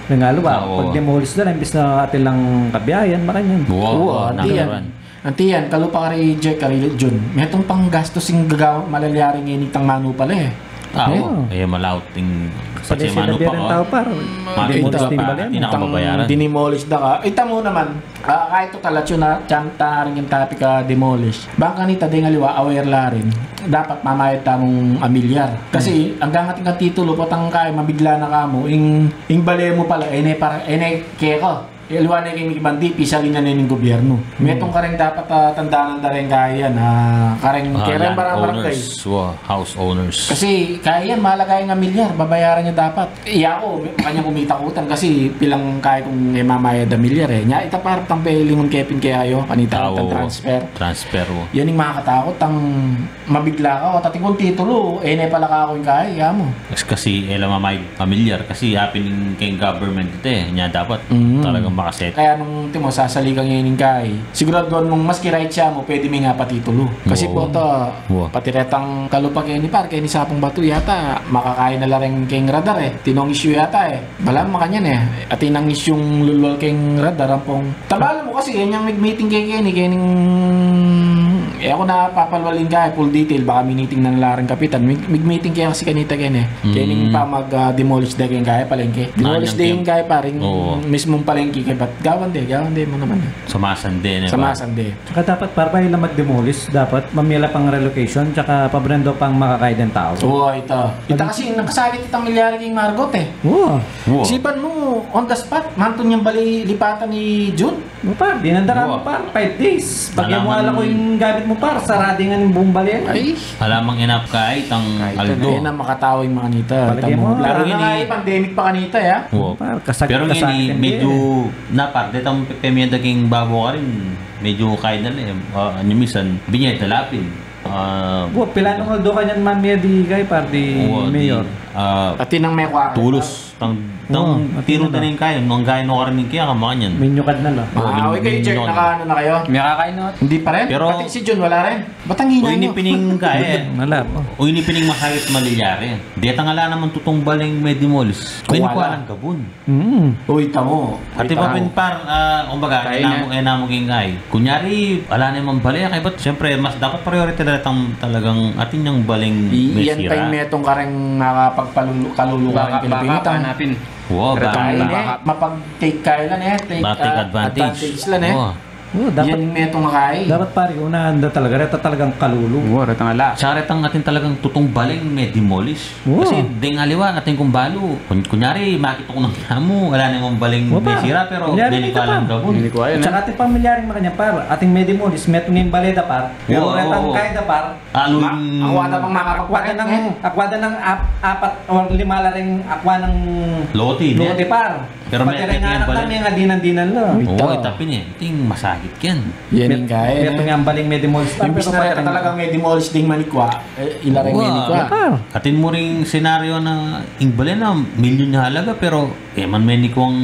Deng alu, pag-demolish na, imbis na atin lang kabiayan, makanyan. Wa, wa, anti yan. Anti yan, kalupa kari Jack, kari Jun. Metung pang gastus ing gagawa, malalyari ngeni itang manu pala e. A, wa. E, malaut ing pati manu pa ka. Tau, par. Demolish pa, atin na kababayaran. Dinimolish da ka. Ita mu naman. A, kaya ito, kalatsu na, tiyang taring ing topic a demolish. Bang kanita deng aliwa, aware la rin. Dapat mamayad tamung amilyar. Kasi, anggang atin kang titulu, potang kaya mabigla na ka mu, ing, ing bale mu pala, e ne para, e ne keka. Aliwa ne keng mikibandi, pisalin na ne ning gobyernu. Metung kareng dapat, a, tandanan da reng kaya yan, a, kareng, kareng barang-barang kay. House owners. Kasi, kaya yan, malaga ing amilyar, babayaran ya dapat. Iya ku, makanyan ku mitakutan kasi pilang kaya kung e mamayad a milyar e. Nya, ita, par, tang pwede lingun ke pin kaya yu, kanita itang transfer. Transfer, wa. Yan ing makatakut, tang mabigla ka, o, atin kung titulu, e ne pala kaku ing kaya, iya mu. Kasi e la mamayad a milyar, kasi apin ing keng government ita e, nya dapat talagang Makaset. Kaya nung timo sasali ka ngeni king kai, siguraduan mung maski right siya mu, pwede me ing apatitulu. Kasi, oo, pota, oo, pati retang kalupa keni, par, keni Sapang Batu yata, makakain na la rin keng radar e. Atin nang issue yata e. Balamu makanyan e. Atin nang issue ing lulwal keng radar, ampong. Tabalu mu kasi, keng mig-meeting ke keni, kening, e, aku na papalwal ing kai, full detail, baka miniting na la ring kapitan. Mig-, mig-meeting ke kasi kanita keni. Kening, mm, pamag, ah, demolish da keng kai, palengke. Demolish da ing kai, par, ing, oo, mismung palengke, kaya ba't gawan de, gawan de mu naman e. Samasan de, ne, par? Samasan de. Tsaka dapat, par, bayu la mag-demolish, dapat mamie la pang relocation, tsaka pabrendo pang makakai deng tau. Oo, ita. Ita kasi nakasakit itang milyari keng Margot e. Oo. Oo. Isipan mu, on the spot, mantu neng bale lipatan i Jun. O, par, dinanda mu, par, five days. Pag alam mu, ala ku ing gamit mu, par, saradi ngan ing buung bale. Ay. Ala mang inap kai itang aldo. Kaya na makatau ing makanita. Palagi mu. Lalo na ngeni, pandemic pa kanita, ya. Oo. Par, kasag-, pero ngeni, kasakit medyo na, par, detang pepemie da king babo karin, medyo kai na la e. Ah, anyo, minsan, binie da la pin. Ah, wa, pilanung aldo kanyan mamie di kai, par, di, wa, di, mayor. Ah, atin nang mekwa. Tulos. Tang, tang, wa, atin tiru na la. Taning kai, nung kai no karin ing kaya, kamanyan. Menyukad na la. Ah, okay, check, naka-ano na kayu? Mekakain na. Hindi pa rin? Pero pati si Jun, wala rin? Ba't ang hina nyo? Uy, ini pining kai e. Wala pa. Uy, ini pining masakit milyari. Detang ala namang tutung baleng me-demolish. Kuwala. Menikwa lang gabun. Mm. Uy, tamo. Atin pa pin, par, ah, kumbaga, kaya e namu, e namu king kai. Kunyari, ala na mang bale, kaya ba't, siyempre, mas dapat priority na retang talagang atin yang baleng mesira. Iyan pa ing metung kareng makapagpalulu-, kalulu kareng Pilipinas. Baka, baka hanapin. Wa, baka, baka. Mapag-take kai la ne, take, ah, advantage la ne. Wa. Oo, dapat, yan ing metung a kai. Dapat, pari, unahan da talaga, reta talagang kalulu. Oo, retang ala. Tsaka retang atin talagang tutung baleng me-demolish. Oo. Kasi deng aliwa, atin kung balu. Kun-, kunyari, makit ku nang yamu, ala namang baleng mesira, pero menikwa lang gabun. Tsaka atin pang milyaring makanyan, par, ating me-demolish, metung ing bale da, par. Pero retang kai da, par. Alu, akwa da pang makapagpalit, akwa da nang, akwa da nang ap-, apat or lima la ring akwa nang lote, par. Pero pati reng anak na, me nga dinan-dinan la. Oo, itapin e. Ting masakit ken. Yan ing kai, metung yang baleng me-demolish, par. Imbis na reta talagang me-demolish ding manikwa, e, ila reng menikwa. Atin mu ring senaryo na ing bale na milyon ya halaga, pero e man menikwang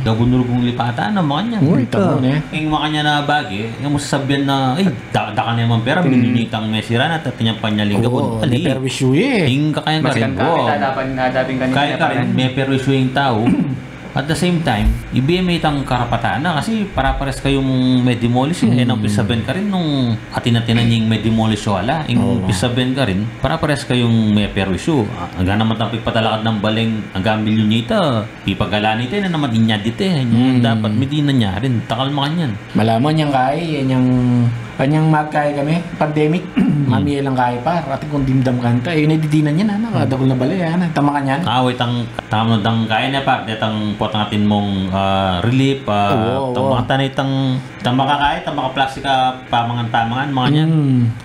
gabun rugyan lipatan na makanyan. Uy, ita mu ne. Ing makanyan a bage, yang mu sasabian na, ay, da-, dakal ne mang pera, milyon itang mesira na, atin yang panyali gabun. Ali. Meperwisyu e. Ing kakayan karin, kaya karin, meperwisyu ing tau. At the same time, ibie me itang karapatan na, kasi para-pares kayung me-demolish e. E nang pisabian karin nung atin-atinan yang me-demolish o ala. Ing pisabian karin, para-pares kayung meperwisyu. A, angga naman tang pigpatalakad nang baleng, angga milyon ita. Pipagalan ita, e na naman inya dita, e. Dapat, midi na nya rin, dakal makanyan. Malaman yang kai, yan yang, kanyang magkai kami, pandemic, mamie lang kai, par. Atin kung dimdam kanta, e, na didinan yan, ana, kadakul na bale, ana, tama kanyan. A, wait, ang, tama dang kai na, par, detang potang atin mung, ah, relief, ah, oo, tama, oo. Tang makakai, tang makaplastik a pamangan-tamangan, makanyan.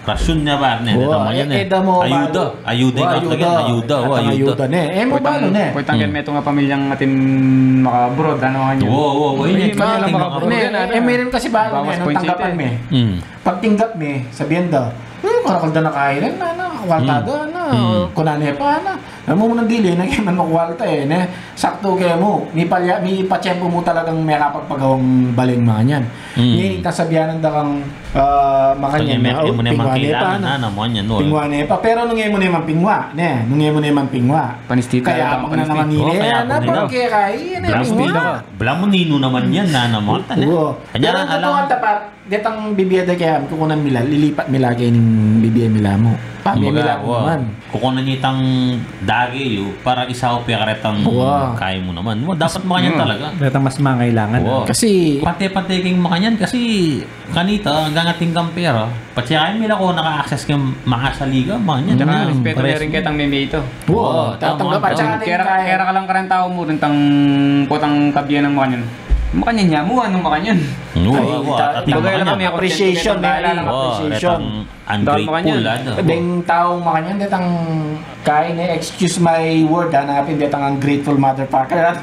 Rasyun ne, par, ne? Wa, e, e, da mu, ayuda. Ayuda, wa, ayuda. Ayuda, wa, ayuda. Ayuda ne. E mu balu ne. Pwede tang ken metung a pamilyang atin maka-abroad, ano, kanyan. Wa, wa, wa, e, e, mirin kasi balu ne, nung tanggapan me. Pagtinggap me, sabian da, e, karakal da na kai rin, ana, kwalta da, ana, kunan ne pa, ana. Amu mu nang dili, na kaya man makwalta, e, ne? Saktu kaya mu, mipalya-, mipatiyempu mu talagang mekapagpagawang baleng makanyan. Ngeni, kasabianan da kang, ah, makanyan, pingwa ne pa, ana. Pingwa ne pa. Pero nung e mu ne man pingwa, ne? Nung e mu ne man pingwa. Kaya abang na naman nila, ana, pangkekai, ne, pingwa. Balamu ninu naman yan, ana, mata ne. Pero ang totoo, tapat, detang bibie da kaya, kukunan mi la, lilipat mi la kaya ning bibie mi la mu. Pamie mi la mu naman. Kukunan itang dage yu para isaup ya karetang kai mu naman. Dapat makanyan talaga. Retang mas mangailangan. Kasi pante-pante keng makanyan kasi kanita, anggang atin kang pera. Patse kaya mi la ko naka-access keng makasali ka, makanyan. Tsaka respeto ne rin ketang meme ita. Wa, tatanggapan. Kera, kera ka lang kareng tau mu, reng tang potang kabie nang makanyan. Makanyan ya mu, ano makanyan? Wa, wa, appreciation, appreciation. Ungrateful, ah. Deng tau makanyan, detang kai ne, excuse my word, hanapin, detang ungrateful motherfucker, ah.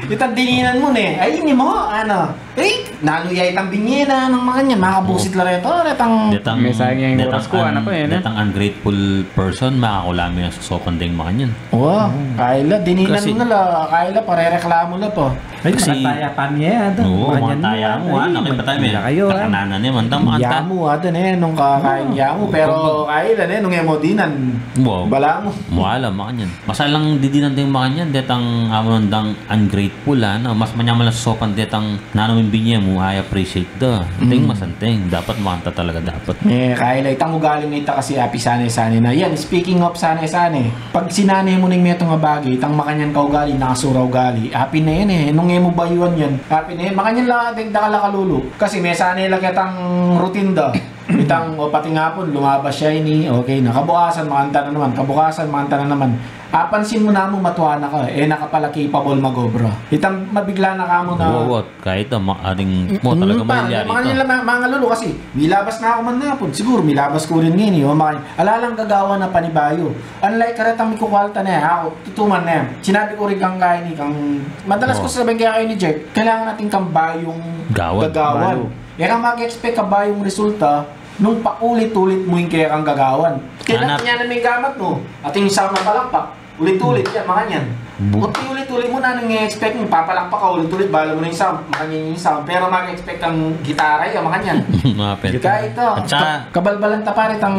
Itang dininan mu ne. Ay, ini mu, ano. Eh, nanu ya itang binye na nang makanyan. Makabusit la reto, retang detang, detang oras ku, un-, ano pa, eh, no? Detang ungrateful person, makakula me yang sosopan deng makanyan. Wa, kaya la, dininan mu na la, kaya la, parereklamu la pa. Ay, kasi, makataya pa niya, ito. Oo, makanyan makataya mu, ah, nakipatay me. Kayo, ah. Takanana ne, mantang makanta. Yamu, ata ne, nung kakain yamu, pero kaya la ne, nung e mu dinan. Wow. Bala mu. Wala, makanyan. Masalang didinan deng makanyan, detang amun dang ungrateful, ah, no? Mas manyaman la sosopan detang nanu ming binye mu, I appreciate da. Deng masanteng, dapat makanta talaga, dapat. Eh, kaya la itang ugali ngeta kasi api sane-sane na. Yan, speaking of sane-sane, pag sinane mu ning metung a bage, itang makanyan kaugali, nakasura ugali, api ne yan eh. Nung e mu bayuan yan, api ne yan. Makanyan la, deng dakal a kalulu. Kasi mesane la ketang routine da. Itang, o, pati ngapun, lumabas ya ini, okay na. Kabukasan, makanta na naman. Kabukasan, makanta na naman. Apansin mu namu, matua na ka, e na ka pala capable mag-obra. Itang mabigla na ka mu na. Wa, wa, kahit a ma-, ating mo, mm, talaga pa, malyari makanyan ito. La ma-, mangalulu kasi, milabas na ku man napun. Siguru, milabas ku rin ngeni, o, makanyan. Ala lang gagawan a panibayu. Unlike karetang mikukwalta ne, aku, tutu man ne. Sinabi ku rin kang kaya ini, kang, madalas ku sasabihin kaya ini, Jack, kailangan natin kang bayung gagawan. Balu. E kang mag-expect a bayung resulta nung paulit-ulit mu ing kekang gagawan. Kaya na, nya na ming gamat mu, ating sound a palakpak, ulit-ulit yan, makanyan. Pag ulit-ulit mu na nung i-expect mu, papalakpak ka ulit-ulit, bala mu na ing sound, makanyan ing sound. Pero mag-expect kang gitara, yan, makanyan. Mapet. Kaya ito, at saka, kabalbalan ta pare, itang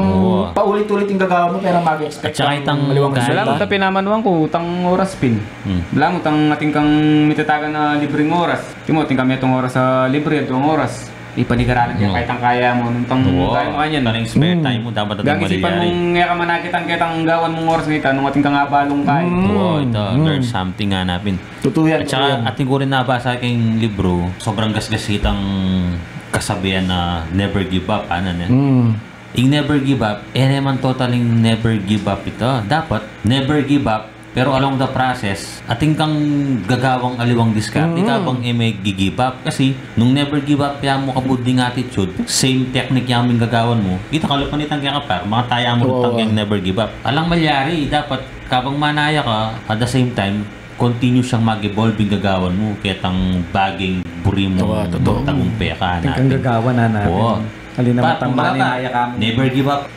paulit-ulit ing gagawan mu, pero mag-expect kang maliwang resulta. Bala mu ta pinamanuan ku, itang oras pin. Hmm. Bala mu, itang ating kang mitatagan a libreng oras. Timo, ating kang metung oras a libre, duang oras. Ipanigaralan ya, kahit ang kaya mu, nung tang kaya mu kanyan. Karing spare time mu, dapat ating malilyari. Gang isipan mung e ka manakitan ketang gawan mung oras ngita, nung ating kang abalung kaya. Wa, ito, there's something hanapin. Tutu yan, tutu yan. At saka, ating ku rin nabasa keng libru, sobrang gasgas itang kasabian na never give up, ana ne. Ing never give up, e ne man totaling never give up ita. Dapat, never give up, pero along the process, atin kang gagawang aliwang diskarte, mm, kabang e me gi-give up. Kasi, nung never give up ya mu kabud ding attitude, same technique ya mu ing gagawan mu, ita kalupa nitang kekapar, makataya mu rin tang never give up. Alang malyari, dapat, kabang manaya ka, at the same time, continue yang mag-evolve ing gagawan mu, ketang bageng buri mu, tagumpe ka, atin kang gagawan, ana. Wa. Ali na matang bali na ya kamu. Never give up.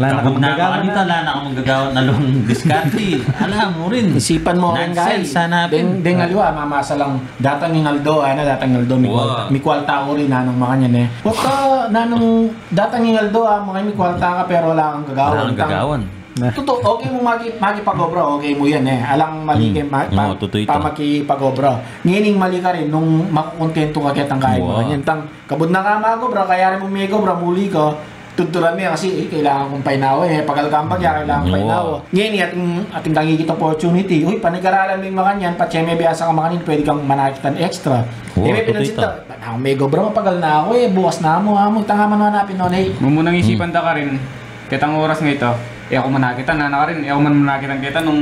Ala na kamang gagawan, ala na kamang gagawan, aliwang diskarte. Ala mu rin. Isipan mu rin, guys. Nonsense, hanapin. Deng, deng aliwa, mamasa lang. Datang ing aldo, ana, datang ing aldo, mikwalta, mikwalta ku rin, anang makanyan e. Pota, nanung datang ing aldo, a, makanyan mikwalta ka, pero ala kang gagawan. Ala kang gagawan. Tutu, okay mu maki-, makipag-obra, okay mu yan e. Alang mali keng ma-, pa-, pamakipag-obra. Ngening mali ka rin nung makukontentu ka ketang kaya mu. Ngening tang kabud na ka mag-obra, kaya rin mu meg-obra, muli ka, tuturan me kasi, e, kailangan kung painawa e. Pagal kang bagya, kailangan painawa. Ngening atin, atin kang ikit opportunity. Uy, panigaralan me ing makanyan, patse me biasa kang makanyan, pwede kang manakitan extra. E, me pinansin ta, ba't na aku meg-obra, mapagal na aku e, bukas na mu, amu, tanga man hanapin, no, ne. Mumunang isipan ta karin. Ketang oras ngita, e aku manakitan, ana karin, e aku man manakitan keta nung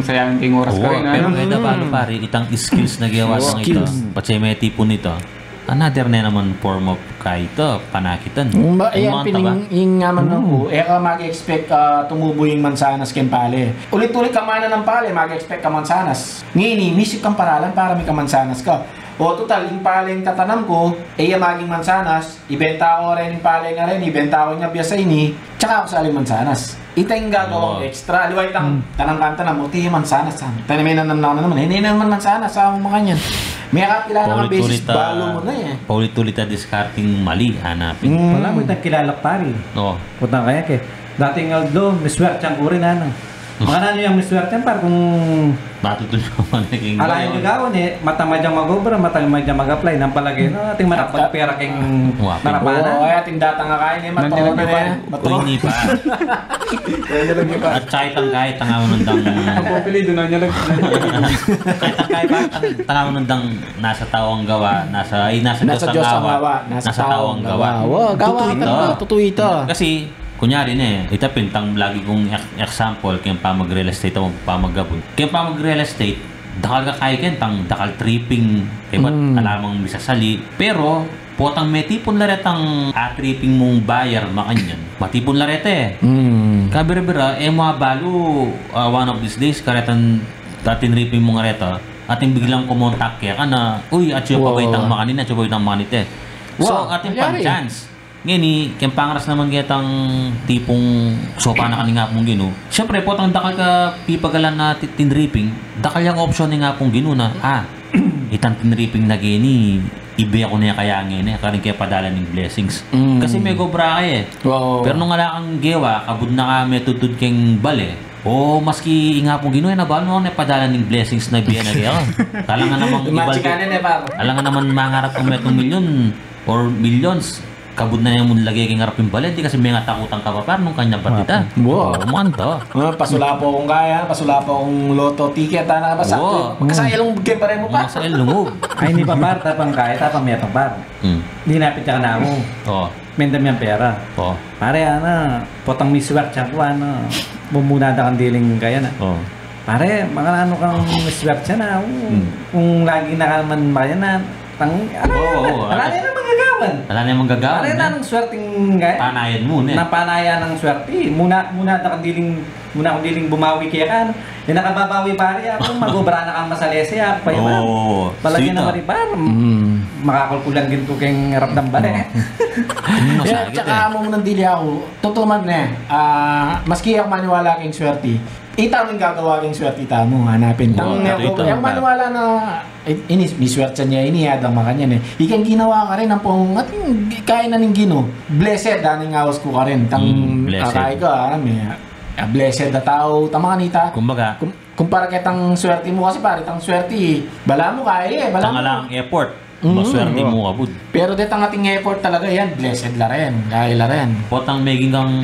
sayangin ke ing oras karin, pero ano? Keta balu pare, itang skills na gewa na ngita. Patse me tipun ita. Another ne naman form of keta panakitan. Ing, ing, ing naman ku, e ka mag-expect, a, tumubu ing mansanas keng pale. Ulit-ulit kang mananam pale, mag-expect ka mansanas. Ngeni, misip kang paralan para mika mansanas ka. O, tutal, ing paleng tatanam ku, e ya maging mansanas, ibenta ku reng pale a reni, ibenta ku ing abias a ini, tsaka ku sali mansanas. Ita ing gagawang extra. Aliwa itang tanam kang tanam, o, ti mansanas, a. Tanam, e, nanam na naman. E, nanam mansanas, a, makanyan. Mekakilala kang beses, balu mu na e. Paulit-ulit a diskarting mali, hanapin. Wala mu itang kilala pari. O. Putang kaya ke. Dating aldo, miswertean ku rin, ana. Makananu yang miswertean, par, kung matutun ka man king ala yang gagawan e, matamad yang mag-obra, matamad yang mag-apply, nang palage, no, ating manapagpera king marapanan. O, ating datang a kain e, matro na e. Matro. Ini pa. At saka itang kahit tanga unundang. Ang papilido na niya lang. Kahit, kahit, kahit tanga unundang nasa tao ang gawa, nasa, ay, nasa Diyos ang gawa, nasa tao ang gawa. Wa, gawa ita, tutu ita. Kasi, kunyari ne, ita pin tang lagi kung ek-, example, keng pamag-real estate o pamagabun. Keng pamag-real estate, dakal ka kaya ken, tang dakal tripping, kaya ba't alamang misasali. Pero, potang metipun la retang a-tripping mung buyer, makanyan. Matipun la reta e. Kabira-bira, e mu abalu, a, one of these days, karetang dating tripping mung reta, ating biglang kumontak keka na, "Uy, atsu pa ba itang makanini, atsu pa ba itang makanini." So, ating pang-chance. Ngeni, keng pangaras naman ketang tipung sopan na ka ning Apung Ginu. Siyempre, potang dakal ka pipagalan na ti-, tinriping, dakal yang option ning Apung Ginu na, ah, itang tinriping na keni, ibe ku ne kaya ngeni, karin ke padala ning blessings. Kasi megobra ka e. Pero nung ala kang gewa, kabud na ka metudtud keng bale. O, maski ing Apung Ginu, e na ba, nung ne padala ning blessings na biye na kaya. Alang ka naman ibal, alang ka naman mangarap kung metung milyon or millions. Kabud na yang mun lage keng arap ing bale, di kasi mengatakutan ka pa, par, nung kanya batita. Wow. O, manta. Ah, pasulapo kung kaya, pasulapo kung lotto ticket, ana ka pa sa. Wow. Magkasailung ke pare mu pa. Magkasailung. Ay, ni pa, par, tapang kaya, tapang metung, par. Hmm. Dinapit ka na mu. O. Mendam yang pera. O. Pare, ana, potang miswertihan ku, ana. Mumuna da kang diling kaya na. O. Pare, makananu kang miswertihan na, o. Hmm. Kung lagi na ka naman mayan na, tang, ala, ala, ala ne naman gagawan. Ala ne naman gagawan, pare, e. Nanung swerting gaya. Panayan mu, ne? Na panayan nang swerti. Muna, muna da kang diling, muna kung diling bumawi kaya kan. E na ka babawi, pare, aku, magobra na kang masalese, aku pa iba. O, palagi na maribar. Hmm. Makakulkulan gintu keng arap dang bale. Hmm. E, masakit, tsaka e. Amu mu nang dili aku, tutu man, ne, ah, maski aku maniwala keng swerti, ita mu ing gagawa keng swerti, ita mu hanapin. Tang, o, e, ita mu, e, maniwala na, e, ini, miswertihan ya ini, adang makanyan, e. Ikang ginawa karin, ampong, atin, kaya na ning Ginu. Blessed, aning aus ku karin. Tang, hmm, blessed. Akay ka, ah, me, ah, blessed a tau, tama kanita. Kumbaga, kum-, kumpara ketang swerti mu kasi, pare, tang swerti, bala mu kaya, e, bala mu. Tang alang effort. Mm. Maswerte mu kabud. Pero detang ating effort talaga yan, blessed la rin, kaya la rin. Potang meging kang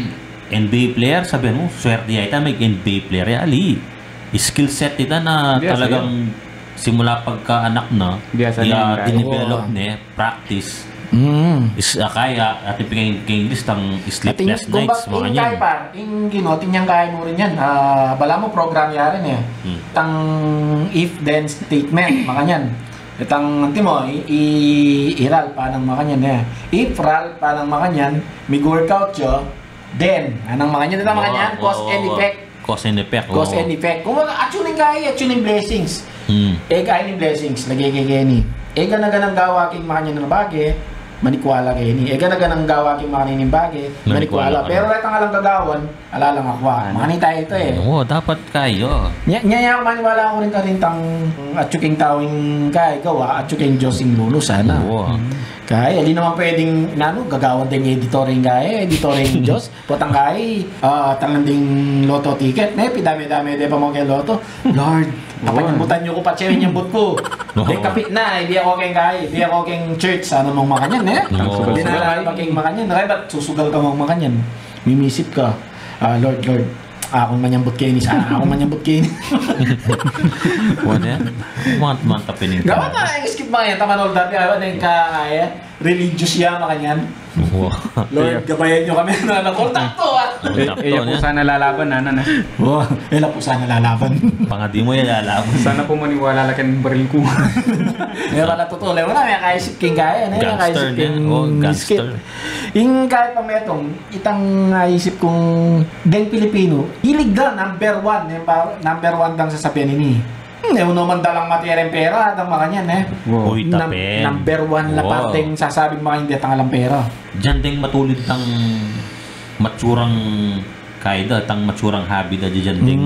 N B A player, sabihan mu, swerte ya ita, meging N B A player ya, ali. Skill set ita na talagang simula pagkaanak na, ya, dinevelop ne, practice. Mm. Is, ah, kaya, atin pika keng English, tang sleepless nights, makanyan. Ing kaya, par, ing Ginu, atin yang kaya mu rin yan. Ah, bala mu program ya rin e. Hmm. Tang if then statement, makanyan. Itang, antimo, i, i, i Ralph, anang makanyan, e. If Ralph, anang makanyan, mig-workout ya, then, anang makanyan, itang makanyan, cause and effect. Cause and effect, o. Cause and effect. Kumbaga, atsu ning kaya, atsu ning blessings. Hmm. E, kaya ning blessings, lage ke keni. E, gana-ganang gawa king makanyan a bage, manikwala keni. E, gana-ganang gawa king makanini a bage, manikwala. Manikwala. Pero retang alang gagawan, ala lang akwa. Makanita ita e. O, dapat kaya. Nya, nya, nya, maniwala ku rin karin tang atsu king tau ing kaya gawa, atsu king Dios ing lulu sana. O. Kaya, e di naman pwedeng, nanu, gagawan deng editor ing kaya, editor ing Dios. Potang kaya, ah, tangan ding lotto ticket, ne, pidame-dame de pa mu keng lotto. Lord, papanyambutan yu ku patse ing nyambut ku. O. Deng kapit na, ibie ku keng kaya, ibie ku keng church, sana mung makanyan, ne? O. Di na ala pa keng makanyan, kaya ba't susugal ka mung makanyan? Mimisip ka, ah, Lord, Lord, akung manyambut keni, sana akung manyambut keni. Wa ne? Mant-, mantap ini. Gawa na, e, skip makanyan, taman old dati, awa, ne, ka, kaya, religious ya, makanyan. Wa. Lord, gabayan yu kami, na, na, kontakto, ah. E, kontakto, e, ya pu sana lalaban, ana na. Wa, e la pu sana lalaban. Pangadi mu ya lalaban. Sana pu maniwala la keng baril ku. E, pala tutu, lewa na, mekaisip king kaya, ne? Gangster, mekaisip king, o, skit. Gangster. Ing kaya pa metung, itang naisip kung deng Pilipinu, ilig da, number one, e, pa, number one dang sasabian ini. Hmm, e, unu man dalang matera ing pera, adang makanyan, e. Wow. Uy, tapin. Number one la pa deng sasabing makanyan, detang alang pera. Dinan deng matulid tang matsurang kaida, tang matsurang habi da dinan deng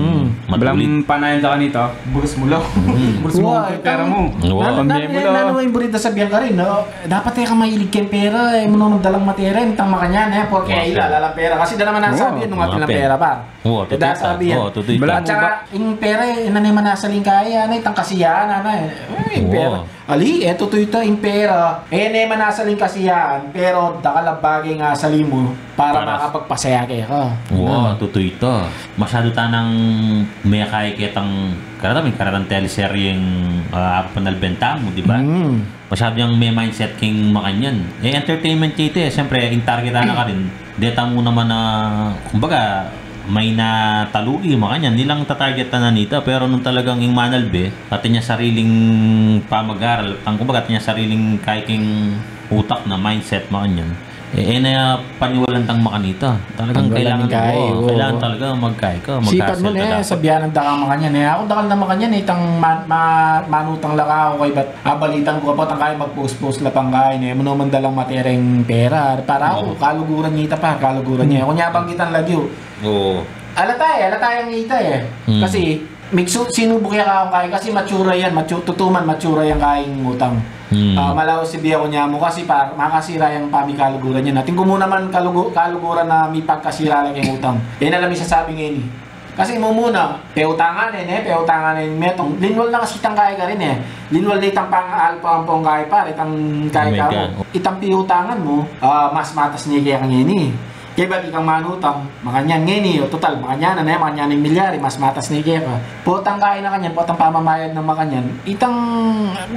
matulid. Balang panayan da kanita, buras mu la. Hmm. Buras mu la ing pera mu. Wow. Pambie mu la. Nanu, nanu, nanu ing buri da sabian karin, no? Dapat e ka mailig keng pera, e, unu man dalang matera, itang makanyan, e, porke ila, ala lang pera. Kasi da naman nasabi, nung atin lang pera, par. Wa, tutu ita. Sabi yan. Wa, tutu ita. At saka, ing pera, e, e na ne man asal ing kaya, ana, itang kasiyahan, ana, e. E, ing pera. Wa. Ali, e, tutu ita, ing pera. E, e na ne man asal ing kasiyahan, pero dakal a bage ing asal mu para makapagpasaya keka. Wa, tutu ita. Masyadu tanang mekay ketang, karatan, karatan teleseryeng, ah, Panalben Tamu, di ba? Mm. Masyadu yang me-mindset king makanyan. E, entertainment ya ita, e. Siyempre, ing target na karin, deta mu naman na, kumbaga, may na talugi, makanyan. Ilang tatarget na nita, pero nung talagang ing manalbe, atin yang sariling pamag-aral, ang kumbaga, atin yang sariling kaya king utak na mindset, makanyan. E, e na paniwalan tang makanita. Talagang kailangan, kailangan talaga magkai ka. Sipan mu ne, sabian da ka makanyan e. Aku dakal na makanyan e, itang ma-, ma-, manutang la ka aku kaybat abalitan ku pa itang kai, mag-post-post la pang kai ne. E mu naman dalang mate reng pera. Para aku, kaluguran ya ita, par, kaluguran ya. Aku nya banggitan lagyu. Oo. Alata e, alata yang ita e. Kasi, Migsu-, sinubuk ya kang kai, kasi matsura yan, matsu-, tutu man, matsura yang kaing utang. Hmm. Ah, malaus si biya ku nya mu kasi pa, makasira yang pamikaluguran yan. Atin ku mu naman kalugu-, kaluguran na mipagkasira la keng utang. Yan alam isasabi ngeni. Kasi mumuna, peutangan e, ne, peutangan e metung. Linwal na kasi itang kai karin e. Linwal na itang pang-alpa ampong kai, par, itang kai ka mu. Itang piutangan mu, ah, mas matas ne kaya kang ngeni. Kaya bagi kang manutang, makanyan ngeni, o, total, makanyan na ne, makanyan ing milyari, mas matas ne keka. Potang kain na kanyan, potang pamamayad na makanyan. Itang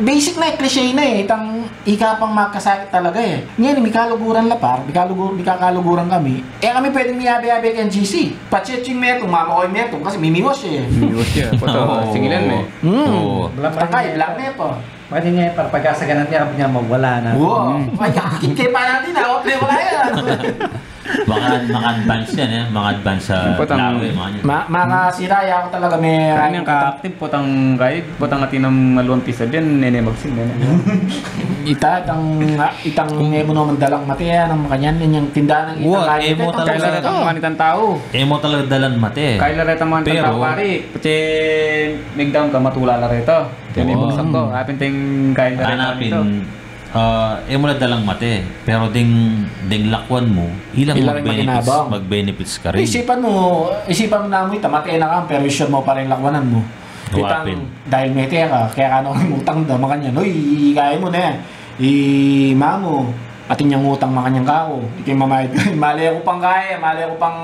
basic na e, cliche na e, itang ika pang makasakit talaga e. Ngeni, mikaluguran la, par, mikalugur-, mikakaluguran kami. E kami pwedeng miyabe-yabe keng G C. Patsetsing metung, mamakoy metung, kasi mimiwas ya e. Mimiwas ya, poto, singilan me. Hmm. Potang kai, blank me pa. Pwede nga, para pagkasaganan niya, kapag niya mawala na. Wow! Ay, akit kaya pa natin, ah. Wala, wala yan. Maka-, maka-advance yan, e. Maka-advance sa lawe, mga yan. Ma-, makasira, ya ku talaga me. Kaya niyang kaaktif, potang kai, potang atin nang maluang pisa diyan, nene magsin, nene. Ita, itang, itang e mu naman dalang mate, anong makanyan, inyang tindahan ng itang kai, e mu talaga dalang mate. Kaya la retang mga itang tau, pare. Pati, migdaun ka, matula la reta. Kaya nibagsak ko. Apin ting kain da rin. Anapin, ah, e mu la dalang mate, pero ding, ding lakwan mu, ilang magbenefits, magbenefits karin. Isipan mu, isipan mu namu ita, mate na ka, pero isyur mu pa rin lakwanan mu. Itang, dahil mete ka, kaya ka nang utang da, makanyan. Uy, kaya mu ne. I mamu, atin yang utang makanyan kaku. Ika mamayad. Mali ku pang kaya, mali ku pang,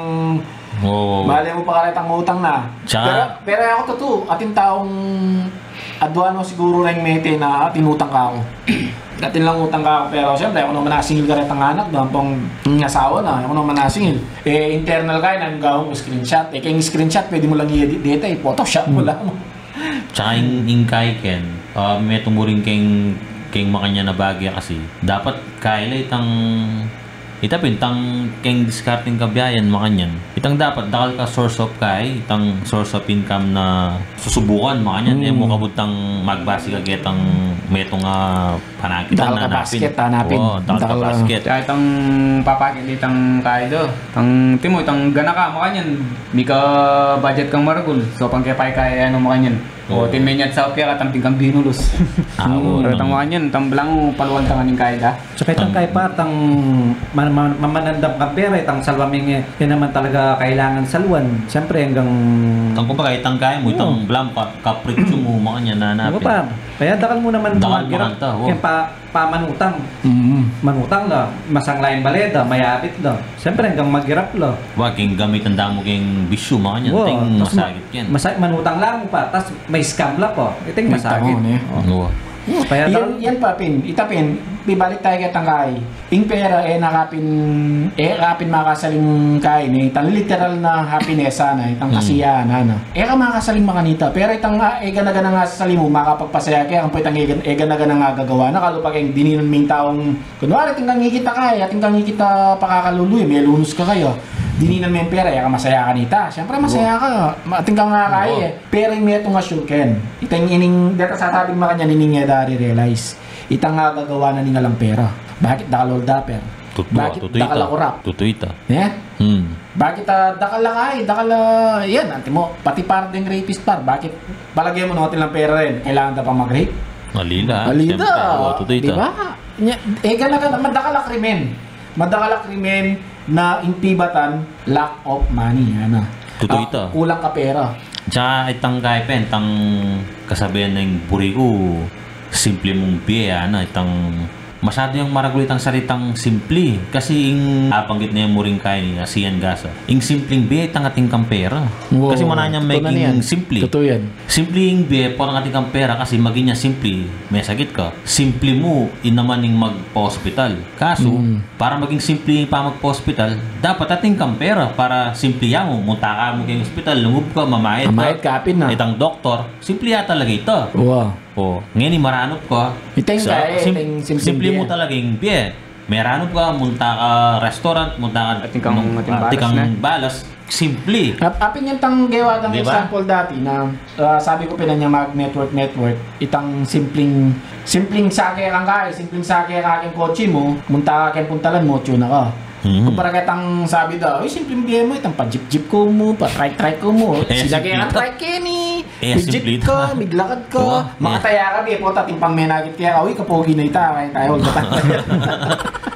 mali ku pa karetang utang na. Pero, pero aku tutu, atin taung adwa no siguru reng mete na atin utang kaku. Atin lang utang kaku, pero siyempre, aku naman nasingil karetang anak, dampang asawa na, aku naman nasingil. E, internal kaya, nang gawang ku screenshot. E, keng screenshot, pwede mu lang i-edit deta, i-Photoshop mu lang. Tsaka ing, ing kai ken, ah, metung mu rin keng, keng makanyan a bage kasi. Dapat kai la itang, ita pin, itang keng diskarteng kabiayan, makanyan. Itang dapat, dakal ka source of kai, itang source of income na susubukan, makanyan. E mu kabud tang magbasi ka ketang metung a panakitan, dakal ka basket, hanapin. O, dakal ka basket. Kaya itang papakit itang kai do. Itang, timo, itang ganaka, makanyan. Mika budget kang maragul. So, pang kaya pa kaya, ano, makanyan. O, tin menyat sa kaya, katang tingkang binulus. Retang makanyan, itang blangu, paluan tangan ing kai da. Tsaka itang kai pa, itang ma-, ma-, mamanandam kang pera, itang salwa ming, e, yan naman talaga kailangan salwan. Siyempre, hanggang itang, kumbaga, itang kai mu, itang blangu, ka-, kapritsyo mu, makanyan, hanapin. Kaya dakal mu naman, dakal mu magirap. Yan pa, pamanutang. Manutang la, masangla ing bale da, mayabit la. Siyempre, hanggang magirap la. Wa, keng gamitan da mu keng bisyu, makanyan, ting masakit ken. Masa-, manutang la mu pa, tas ma-scam la pa. Iting masakit. Yan, yan pa pin, ita pin, bibalik tayo ketang kai. Ing pera, e na ka pin, e ka pin makasaling kai, ne, itang literal na happiness, sana, itang kasiyahan, ana. E ka makasaling makanita, pero itang, ah, e gana-gana nga sa sali mu, makapagpasaya kaya, ampo itang e gan-, e gana-gana nga gagawa na, kalupa keng dininan ming taung, kunwari, atin kang ikit a kai, atin kang ikit a pakakalulu, e, melunus ka kaya. Dininan ming pera, e ka masaya kanita. Siyempre, masaya ka, ma-, atin kang kai, e. Pero ing metung a sure ken. Itang ining, deta sasabing makanyan, ining e da re-realize. Itang gagawa na ning alang pera. Bakit dakal hold-upper? Bakit dakal a kurap? Tutu ita. Ne? Hmm. Bakit, ah, dakal a kai, dakal a, yan, antimo, pati par deng rapist, par, bakit, palage mu no atin lang pera rin, kailangan da pang mag-rape? Alila. Alila. Siyempre, o, tutu ita. Di ba? Nya, e gana-gana, madakal a krimen. Madakal a krimen na ing pibatan, lack of money, ana. Tutu ita. Kulang ka pera. Tsaka itang kai pin, itang kasabian ning buri ku, simple mung bie, ana, itang masyadu yang maragul itang salitang simple. Kasi ing abanggit ne mu rin kai ni Asian Gasa, ing simpleng bie, itang atin kang pera. Kasi mana nyang maging simple. Tutu yan. Simple ing bie, potang atin kang pera, kasi maging ya simple, mesakit ka. Simple mu, inaman ing magpa-hospital. Kasu, para maging simple ing pamagpa-hospital, dapat atin kang pera para simple ya mu. Munta ka mu keng hospital, lungub ka, mamayad ka. Mamayad ka, apin na. Itang doktor, simple ya talaga ita. Wa. O, ngeni maranup ka. Itang kai, simple mu talaga ing bie. Meranup ka, munta ka restaurant, munta ka atin kang, nung, atin ah, balas, atin kang na balas, simple. Ap-, apin yan tang gewa dang, di ba? Example dati na, ah, sabi ku pin nya mag-network, network, itang simpleng, simpleng sake kang kai, simpleng sake ka king kotse mu, munta ka king puntalan mu, tune na ka. Mm. Kumpara ketang sabi da, "Uy, simpleng bie mu, itang pa-jeep-jeep ku mu, pa-trike-trike ku mu." Eh, sila simple kaya ang ita. Trike keni. Eh, simple ita. Midjit ka, miglakad ka, makataya ka, bie, pota, atin pang menakit kaya, "Uy, kapogi na ita, kaya tayo, all the time."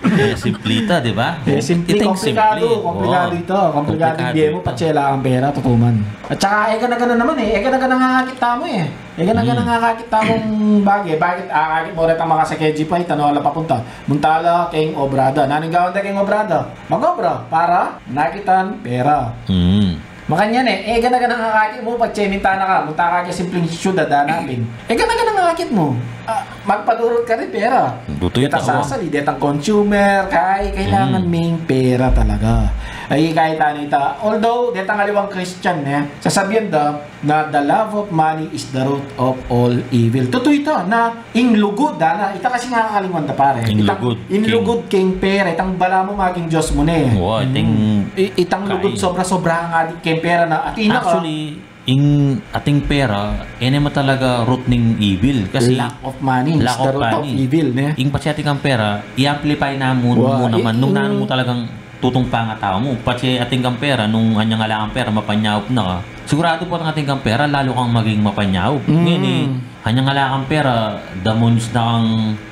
Eh, simple ita, di ba? Eh, simple, itang komplikadu, simple. Komplikadu ita, komplikadu. Komplikadu bie mu, ita. Patse ala kang pera, tutuman. At saka, e gana-gana naman e, e gana-gana nga kakit tamu e. E gana-gana nga kakit tamung bage, bakit akakit mu retang makasakeji pa, itang ala papunta. Munta la keng obra da. Nanung gawan da keng obra da? Mag-obra para nakitan pera. Mm. Makanyan e, e gana-gana nga kakit mu, patse minta na ka, munta ka keng simpleng syudad, hanapin. E gana-gana nga kakit mu, ah, magpadurut karin pera. Tutu ita, o. Detang sasali, detang consumer, kay kailangan ming pera talaga. Ay, kahit ano ita. Although, detang aliwang Christian e, sasabian da, na the love of money is the root of all evil. Tutu ita, na ing lugud, dana, ita kasi nga kakalingwan da, pare. Ing lugud, ing lugud keng pera, itang balamu maging Dios mu ne. Wa, itang, itang lugud sobra-sobra nga di keng pera na, atin na ka. Actually, ing ating pera, e ne ma talaga root ning evil. Kasi lack of money is the root of evil, ne? Ing patse atin kang pera, i-amplify na mu, mu naman, nung nanu mu talagang tutung pangatau mu. Patse atin kang pera, nung anyang ala kang pera, mapanyaup na ka. Siguradu potang atin kang pera, lalu kang maging mapanyaup. Mm. Ngeni, anyang ala kang pera, damonyus na kang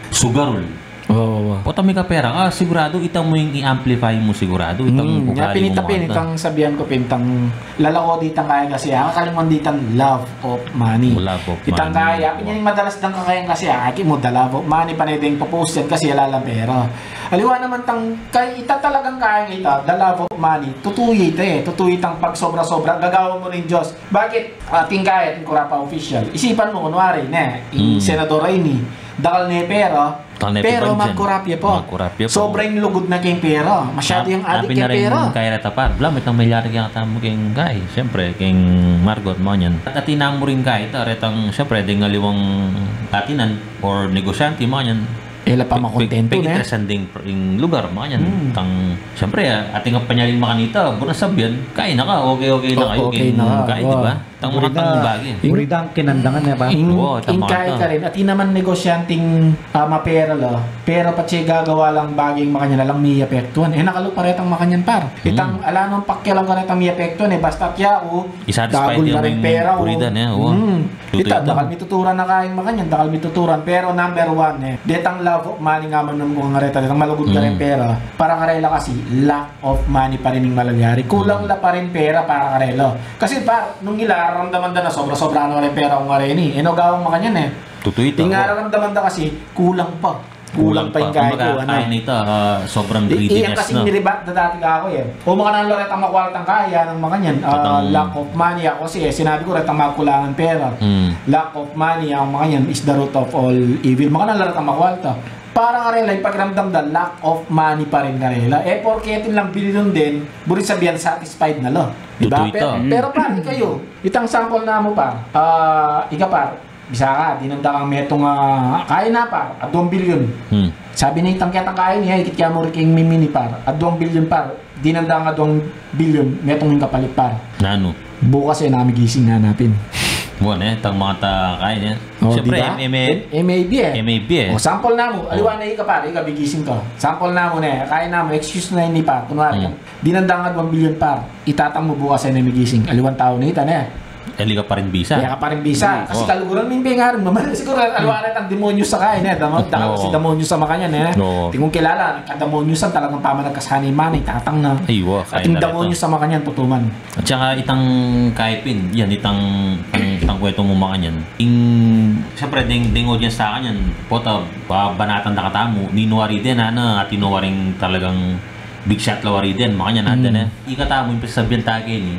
sugarul. Wa, wa, wa. Potang mika pera ka, siguradu, ita mu ing i-amplify mu siguradu, itang ugali mu. Nya pin ita, pin itang sabian ku, pin itang lalako ditang kaya kasi, ah, kakalingwan ditang love of money. Love of money. Itang kaya, pin yan ing madalas dang kakayan kasi, ah, aki mu, the love of money, pane deng papost yan kasi ala lang pera. Aliwa naman tang, kay ita talagang kaya ita, the love of money, tutu ita e, tutu itang pagsobra-sobra, gagawan mu ning Dios. Bakit? Atin kaya, atin kurap a official. Isipan mu, kunwari, ne, ing senador a ini, dakal ne pera, pero magkurap ya pa. Magkurap ya pa. Sobra ing lugud na keng pera. Masyadu yang adik keng pera. Kaya reta, par, blam, itang milyari kaya katamu keng kai. Siyempre, keng Margot, makanyan. At atin na mu rin kai, ita, retang, siyempre, deng aliwang atinan or negosyante, makanyan. E la pa makontentu, ne? Pegitresan deng lugar, makanyan. Tang, siyempre, atin a panyalin makanita, buras sabian, kain na ka, okay, okay na kayu, okay na kayu, di ba? Tang makatang bagi. Uri dang kinandangan, ne, ba? Ing kai karin, atin naman negosyanteng, ah, mapera la, pero patse gagawa lang bagi ing makanyan, alang miapektuan. E na kalupa retang makanyan, par. Itang ala nang pakialam karetang miapektuan e, basta kaya u, i-satisfy dagul na ring pera u. Ita, dakal mituturan na kaya ing makanyan, dakal mituturan, pero number one e, detang love of money nga man nung kareta, detang malugud kareng pera, para karela kasi, lack of money pa rin ing malalyari. Kulang la pa rin pera para karela. Kasi, par, nung ila, raramdaman da na sobra-sobra na rin pera kung kareni. E no gawang makanyan e. Tutu ita. Ing raramdaman da kasi, kulang pa. Kulang pa ing kaya ku, ano. Kumbaga, kaya na ita, ah, sobrang greediness na. Iyan kasi niribat da dati kaku e. O, makananu la retang makualtang kaya, nang makanyan, ah, lack of money. Aku kasi e, sinabi ku retang makulangan pera. Lack of money, ang makanyan, is the root of all evil. Makananu la retang makualta. Para karela, ing pakiramdam da, lack of money pa rin karela. E, porke atin lang bilyon din, buri sabian satisfied na la. Di ba? Tutu ita. Pero, par, ikayu, itang sample namu, par. Ah, ika, par, bisa ka, dinan da kang metung a kain na, par, aduang bilyon. Sabi na itang ketang kain, e, ikit kaya mu rin king mimini, par, aduang bilyon, par. Dinan da kang aduang bilyon, metung ing kapalit, par. Nanu? Bukas e na ka migising, hanapin. Buwan e, tang makata kain e. O, siyempre, di ba? M A B e. M A B e. O, sample namu. Aliwa na ika, par, ika migising ka. Sample namu ne, kain namu, excuse na ini, par. Kunwari, dinan da kang aduang bilyon, par. Itatang mu bukas e na migising. Aliwang tau na ita, ne? E, ali ka pa rin bisa. E, ali ka pa rin bisa. Kasi kaluguran mu ing pengarin mu. Siguru, aliwa retang demonyus a kain e. Damo-, dakal kasi demonyus a makanyan e. Atin kung kilala, kademonyusan talagang pamanagkas, hanay-manay, tatang na. Ay, wa, kain na reta. Ating demonyus a makanyan, tutuman. At saka itang kai pin, yan, itang, itang, itang kwentu mu makanyan. Ing, siyempre, deng, deng audience ta kanyan, pota, ba-, banatan da katamu, ninu ari den, ana, atin no waring talagang big shot la wari den, makanyan, atin e. Ikatamu, ing pisasabian ta keni,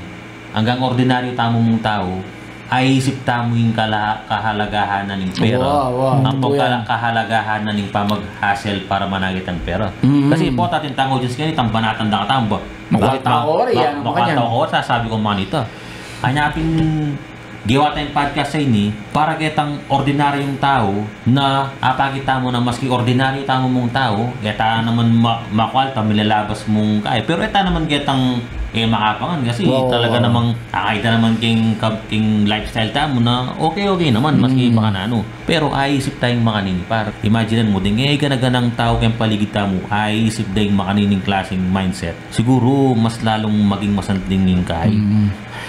anggang ordinaryu tamu mung tau, aisip tamu ing kala-, kahalagahan na ning pera. Wa, wa. Ampong kala-, kahalagahan na ning pamag-hustle para manakitan pera. Kasi pota atin tang audience keni, itang banatan da katamu ba? Makualta ko rin, makualta ko rin, sasabi ku makanita. Anya pin Gewa tayang podcast a ini para ketang ordinaryung tau na apakit tamu na maski ordinaryu tamu mung tau, e ta naman ma-, makwalta, milalabas mung kai. Pero e ta naman ketang, e, makapangan kasi talaga namang, akay ta naman king, king lifestyle tamu na okay, okay naman, maski makananu. Pero aisip tayang makanini, par. Imagine mu, deng e gana-ganang tau keng paligid tamu, aisip deng makanining klaseng mindset. Siguru, mas lalung maging masanding ing kai.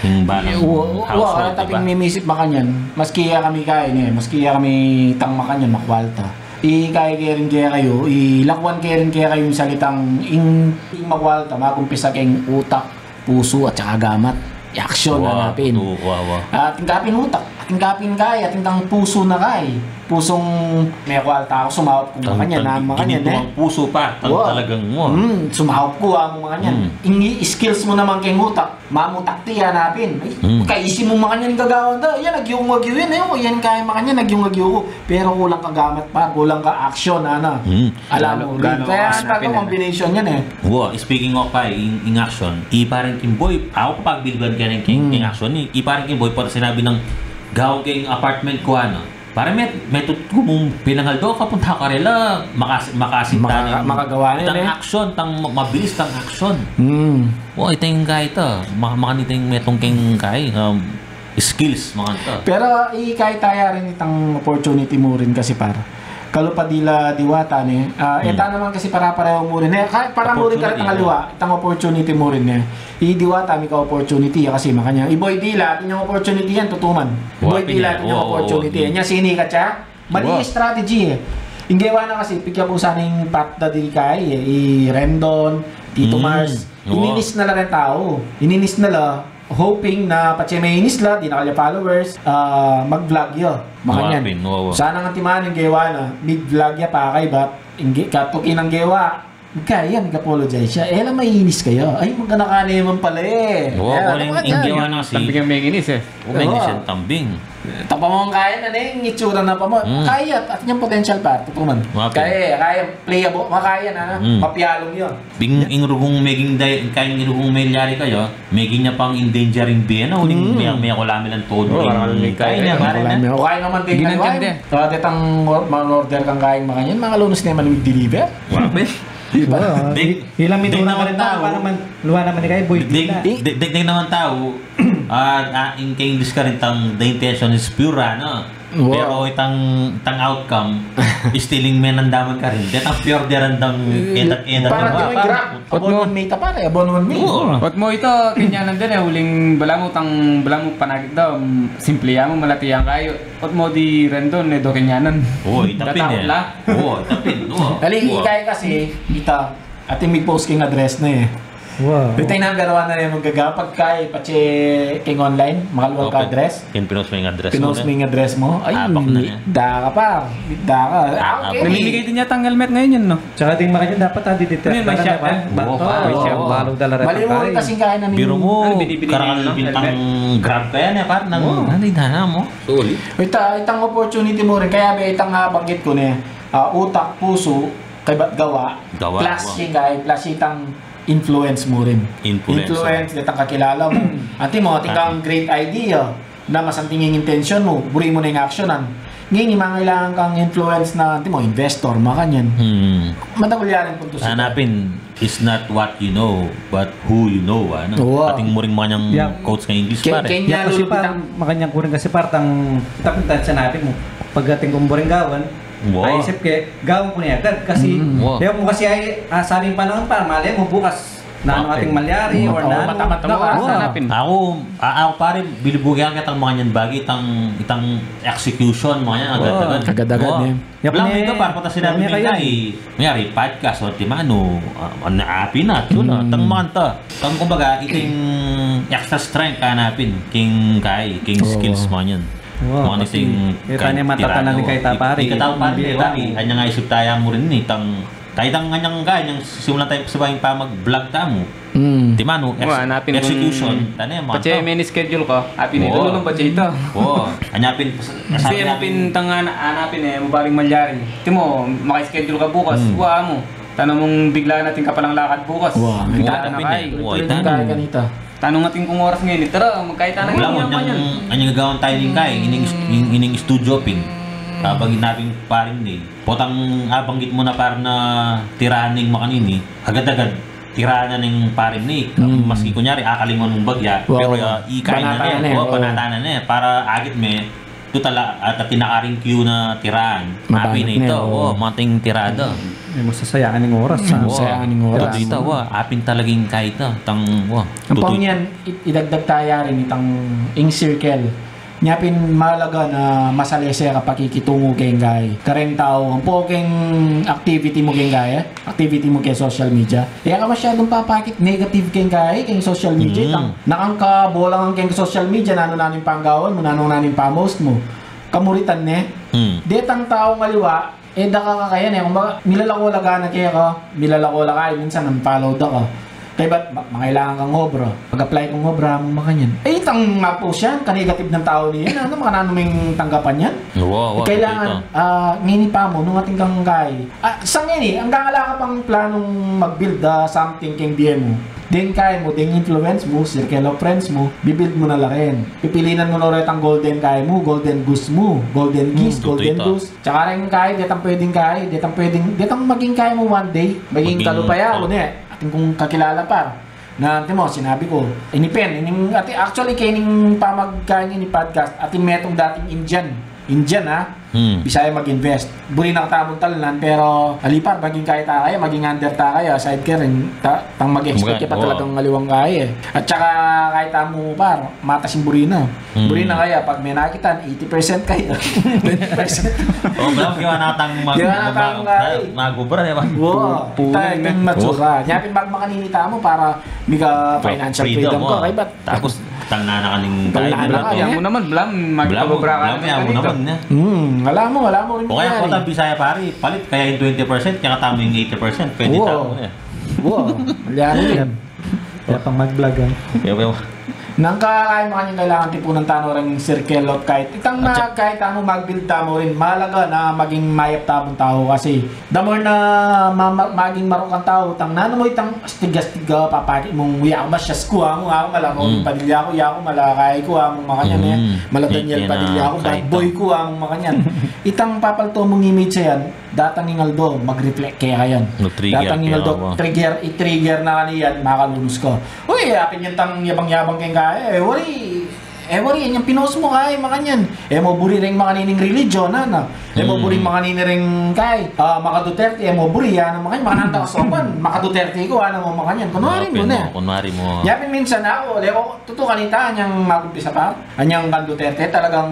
Ing balang household, diba? Mimiisip makanyan, maski ya kami kai, ne, maski ya kami tang makanyan, makwalta. Ikaya ke rin kekayu, ilakuan ke rin kekayu ing salitang ing, ing makwalta, magumpisa keng utak, pusu, at saka gamat. Action, hanapin. Atin kapin utak, atin kapin kai, atin kang pusu na kai. Pusung mekwalta ku, sumaup ku makanyan, makanyan, e. Pusu pa, talagang mo. Sumaup ku, amu makanyan. Ing skills mu naman keng utak, mamutak ti, hanapin. Kaisi mu makanyan gagawan da. Yan, agyu mu, agyu yan, e. Yan kaya makanyan, agyu, agyu ku. Pero kulang ka gamat pa, kulang ka action, ana. Alam mu, kaya talaga combination yan, e. Wa, speaking of, pa, ing, ing action, i pareng Kimboy, aku kapagbilban kaya ning king, king action, i, i pareng Kimboy, para sinabi nang gawan keng apartment ku, ana. Para me, metung ku mung pinangaldo, kapunta ku karela, makas-, makasinta ning makagawa na itang action, tang ma-, mabilis tang action. Wa, itang kai ta, ma-, makanitang metung keng kai, um, skills, makanta. Pero ikaya taya rin itang opportunity mu rin kasi, par. Kalupa dila diwata, ne. A, e ta naman kasi para-pareho mu rin, e. Para mu rin karetang aliwa, itang opportunity mu rin, e. I diwata mika opportunity ya kasi makanyan. I Boy Dila, atin yang opportunity yan, tutuman. I Boy Dila, atin yang opportunity yan. Nya sinikat ya, mali strategy, e. Ing gewa na kasi, pigya ku sana ing pat da di kai, e. I Rendon, Tito Mars. Ininis na la ring tau. Ininis na la. Hoping na patse mainis la, di na kalya followers, a, mag-vlog ya. Makanyan. Sana nga ti man ing gewa na, mig-vlog ya, pakaibat, ing ge-, katuki nang gewa. Kaya, mig-apologize ya. E la mainis kaya. Ay, magana ka naman pala, e. Wa, ing gewa na kasi. Tambing yang mainis, e. Mainis yang tambing. Tapamung kaya na, ne, ing itsura na pa mu. Kaya, atin yang potential pa, tutuman. Kaya, kaya, playable, makaya na, na. Mapialum ya. Bing, ing rugung meging day, kaya ing rugung melyari kaya, meging ya pang endanger ing bie na, uling me-, mekula mi lang todo ring kai na, pare, ne? O, kaya naman din, ginantian de. Kaya detang or-, man-order kang kaing makanyan, mangalunus ne man mag-deliver. Wa, ben. Diba? Deng, ilang minuto na rin tau, luwa naman, luwa naman ni kai, boy, deng, deng, deng naman tau, a, a, ing keng English ka rin tang, the intention is pure, ano? Pero itang, itang outcome, still ing menandaman ka rin. Detang pure de rin dang edat, edat. Para di mo i-grab. Abon one mita, pare, abon one mita. Ot mo ita, kenyanan din, e, uling balamu tang, balamu panagit da, simple ya mu, malati yang kayu. Ot mo di Rendon, e, do kenyanan. O, itapin, e. O, itapin, o. Dali, ikaya kasi, ita, atin mig-post keng address na, e. Wow. Itang number one na rin magagawa pagka, e, patse keng online, makaluwal ka address. Ken pinost mo ing address mo, pinost mo ing address mo. Ay, bida ka pa. Bida ka. A, okay. Namimigay din yata ng helmet ngayon yun, no? Tsaka ding makanyan dapat, a, di dito. Ano yun, may shop, e? Bato. May shop. Balu dala rin. Maliwan kasi kaya na. Biro mo, karakal bintang Grab kaya na, par, nang ano, itang opportunity mu rin. Kaya be, itang, a, banggit ku ne, a, utak, pusu, kaybat gawa. Gawa, plus ing kaya, plus itang influence mu rin. Influence, o. Influence, detang kakilala mu. Antimo, atin kang great idea na masanting ing intention mu, buri mu na ing action-an. Ngeni, mangailangan kang influence na, antimo, investor, makanyan. Hmm. Madagul ya rin punto sa hanapin, it's not what you know, but who you know, ano? Atin mu ring makanyang quotes keng English, pare. Kaya kasi, par, makanyan ku rin kasi, par, tang, itang pinta, sinabi mu, pag atin kung buring gawan, aisip ke, gawan ku ne agad kasi, e mu kasi ay, a, sabing panahun, par, malay mu bukas, nanu ating malyari or nanu. Mata-mata mu, hanapin. Aku, a, aku, pare, bilib ku kaya ketang makanyan bage, itang, itang execution, makanyan, agad-agad. Agad-agad, e. Balamu ita, par, pota sinabi mi kai, kunyari, podcast, o, ti manu, a, na, apin na, tang makanta. Tang, kumbaga, iting extra strength, hanapin, king kai, king skills, makanyan. Wow, kasi iting, itang matatanan ni kai ta, pare. Ikataw, pare, anyang aisip taya mu rin, e, tang, taytang anyang kai, anyang simulan taya sa baing pa mag-vlog tamu. Ti manu, execution, tane, patse, may schedule ka, apin ita, lulung patse ita. O, anyapin, kasi apin tang, ana-, anapin, e, mabaling malyari. Ti mo, maka-schedule ka bukas, wa mu. Tana mung bigla na atin ka palang lakad bukas. Wa, itana kai. Wa, itana. Kanita. Tanung atin kung oras ngeni, tara, magkaita na ngeni. Wala mo, anyang, anyang gagawan tayo ning kai, ining, ining studio, pin. Abang ginabing paring ni. Potang abanggit mo na par na tirahan ning makanini, agad-agad, tirahan na ning paring ni. Maski kunyari, akalingon mong bagya, pero, ah, ikain na ne, o, panatanan ne, para agit me, tutal, at tinakaring kiyu na tirahan. Apin na ita, o, mating tirada. E, masasayangan ning oras, ha? Masasayangan ning oras. Tutu ita, wa, apin talagang kaita, tang, wa. Ampong yan, idagdag taya rin itang ing circle. Nya pin malaga na masalese ka pakikitungo keng kai. Kareng tau, ampo keng activity mo keng kai, activity mo keng social media. E ka masyadong papakit negative keng kai, keng social media, itang nakang kabolangan keng social media, nanu-nanu ing panggawan mo, nanu-nanu ing pamost mo. Kamuritan ne. Detang tau ngaliwa, e, da ka kakayan e. Kumbaga, milalako la gana keka, milalako la kaya, minsan unfollow da ka. Kaybat, ma-, mangailangan kang obra. Pag-apply kang obra, mung makanyan. E, itang ma-post yan, ka-negative nang tau ne yan, ano, makananu meng tanggapan yan? Wa, wa, kailangan, ah, ngeni pa mo, nung atin kang kai. Ah, sa ngeni, anggang ala ka pang planong mag-build, ah, something keng bie mo. Deng kai mo, deng influence mo, circle of friends mo, bi-build mo na la rin. Pipilinan mo na retang golden kai mo, golden goose mo, golden geese, golden goose. Tsaka rin kai, detang pwedeng kai, detang pwedeng, detang maging kai mo one day, maging kalupa ya, o ne, atin kung kakilala par. Na, antimo, sinabi ko, ini pin, ining, ati, actually, kening pamagkai ini podcast, atin metung dating Indian, Indian, ha? Bisaya mag-invest. Buri na katamung talnan, pero, ali par, maging kai ta kaya, maging under ta kaya, aside kaya rin, ta-, tang mag-expect ya pa talagang ngaliwang kai e. At saka, kai ta mu par, matas ing buri na. Buri na kaya, pag me nakitan, eighty percent kaya. Twenty percent. O, bala, kiwa na tang mag-, mag-, mag-obra, e, mag-, wa, tayo, matsura. Nya pin mag-, makanini tamu para mika financial freedom ka, kaybat. Tapos, tang nana ka ning kai, tang nana ka. Amo naman, blam, mag-obra ka naman. Hmm, ala mu, ala mu rin. O kaya, kota Bisaya pari, palit, kaya ing twenty percent, kaya katamu ing eighty percent, pwede tamu e. Wa, ala mu rin. Kaya pang mag-vlog, ah. Kaya pang Nang ka, kaya makanyan kailangan tipunan tano reng circle of kahit itang na kahit tamu mag-build tamu rin, mahalaga na maging mayap tamung tau kasi the more na ma-, ma-, maging marok ang tau, tang nanu mo itang astig-astig ka, papakit mong, "Uy, aku masyas ku, aku, aku, mala Ronnie Padilla ku, aku, mala kai ku, aku, makanyan, e. Mala Daniel Padilla ku, bad boy ku," aku, makanyan. Itang papalto mong image yan, datang ing aldo, mag-reflect kaya yan. Datang ing aldo, trigger, i-trigger na kaniyan, makalunus ka. Uy, akin yan tang yabang-yabang keng kaya. E wari, e wari, yan yang pinost mu kaya, makanyan. E mo buri reng makanining religion, ana. E mo buri makanini reng kay, ah, maka-Duterte, e mo buri, ana, makanyan, makananta ka sopan, maka-Duterte ku, ana mo, makanyan. Kunwari mu ne. Kunwari mu. Yapin minsan aku, lewa, tutu kanita, anyang magumpisa pa. Anyang kan Duterte, talagang,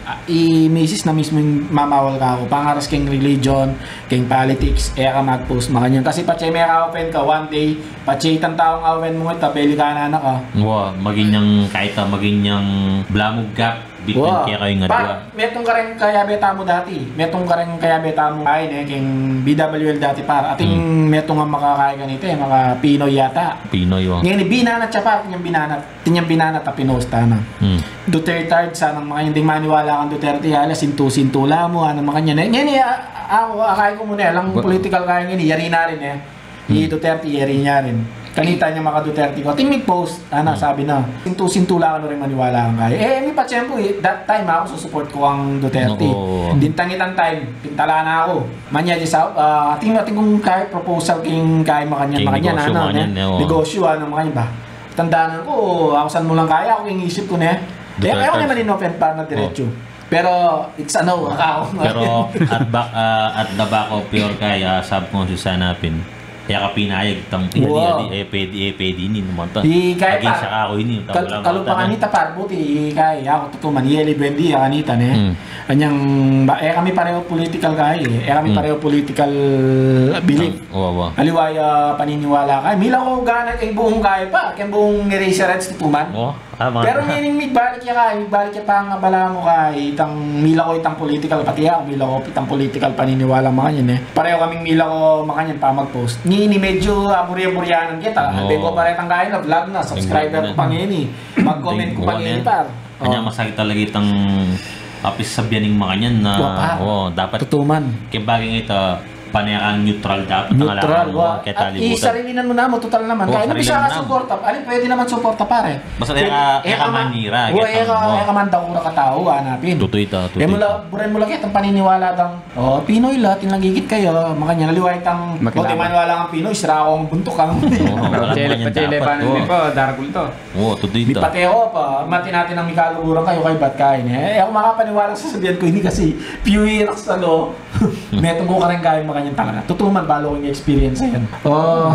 ah, i misis na mismu ing mamawal ka aku. Pangaras keng religion, keng politics, e ka mag-post, makanyan. Kasi patse me ka-offend ka, one day, patse itang taung a-offend mu, tabeli ka na, anak, ah. Wa, maging yang, kahit, ah, maging yang blamug gap between kekayu ngan dua. Metung kareng kayabe tamu dati. Metung kareng kayabe tamu, ay, ne, keng B W L dati, par. Atin metung a makakay kanita, e, maka-Pinoy yata. Pinoy, wa. Ngeni, binanat ya, par, inyang binanat. Tinyang binanat a pinost na. Duterte, sanang makanyan, ding maniwala kang Duterte, ala, sintu-sintu la mu, ana, makanyan. E, ngeni, a, a, akay ku mu ne, alang political kaya ngeni, yari na rin, e. I Duterte, yari na rin. Kanita inyang maka-Duterte ku, atin mig-post, ana, sabi na, sintu-sintu la kanu reng maniwala kang kaya. E, mi pa tiyempu, e, that time, aku, susupport ku kang Duterte. Dintang itang time, pintala na aku. Manya di sa, ah, atin, atin kung kaya proposal keng kaya makanyan, makanyan, negosyu, ana, makanyan, e, o. Negosyu, ana, makanyan ba? Tandanan ku, aku san mu lang kaya, aku ing isip ku ne. E, e, aku ne man in-offend, par, na diretsu. Pero, it's a no, ako. Pero, at back, ah, at the back of your kaya, sab ku si Sanapin. Kaya ka pinayag tang, e, pwede, e, pwede ini, naman ta. Against sa ako ini, kalupa kanita, par, buti, kaya, aku, tutu man, Yeli Buendia kanita, ne? Anyang, ba, e kami pareho political kaya, e. E kami pareho political belief. Wa, wa. Aliwa ya paniniwala kaya. Mila ku gana keng buung kaya pa, keng buung Eraserheads, tutu man. Pero ngening migbalik ya kaya, migbalik ya pangabala mu kaya, itang mila ku itang political, pati aku, mila ku itang political paniniwala makanyan, e. Pareho kaming mila ku makanyan pa mag-post. Ngeni medyu aburi-aburianan kita. Beng ku pa retang kaya na, vlog na, subscriber ku pa ngeni. Mag-comment ku pa ngeni, par. Kanya masakit talaga itang apis sabian ning makanyan na, wa, par. O, dapat. Tutu man. Kaya bagay nga ita, Panekang neutral dapat ang Neutral, alangan mo, wa. At keta libutan. Isarilinan mu na mu, total naman. Wa, Kaya nung bisa sarilinan ka mu. Suporta, alin pwede naman suporta, pare. Basta Pwede, eka, eka eka man, Manira, wa, eka eka, man, wa. Eka man daw kura katau, hanapin. Tutu ita, tutu E mula, ita. Buren mula ketang paniniwala tang, o, Pinoy la, tinanggigit kayu, makanyan, aliwa itang, Makinabang. O, di maniwala kang Pinoy, sira aku ang buntuk, ang Oo, wala Pachele, naman yan pachele, dapat, paano o. Ni po, daragul to. Oo, tutu Di ita. Pati ako pa, matinati nang mikaluguran kayu kay bat kain. E, e aku makapaniwala sa sabian ku ini kasi few years ago, metung ku kareng kain makanyan talaga. Tutu man, balu kung experience yan. O.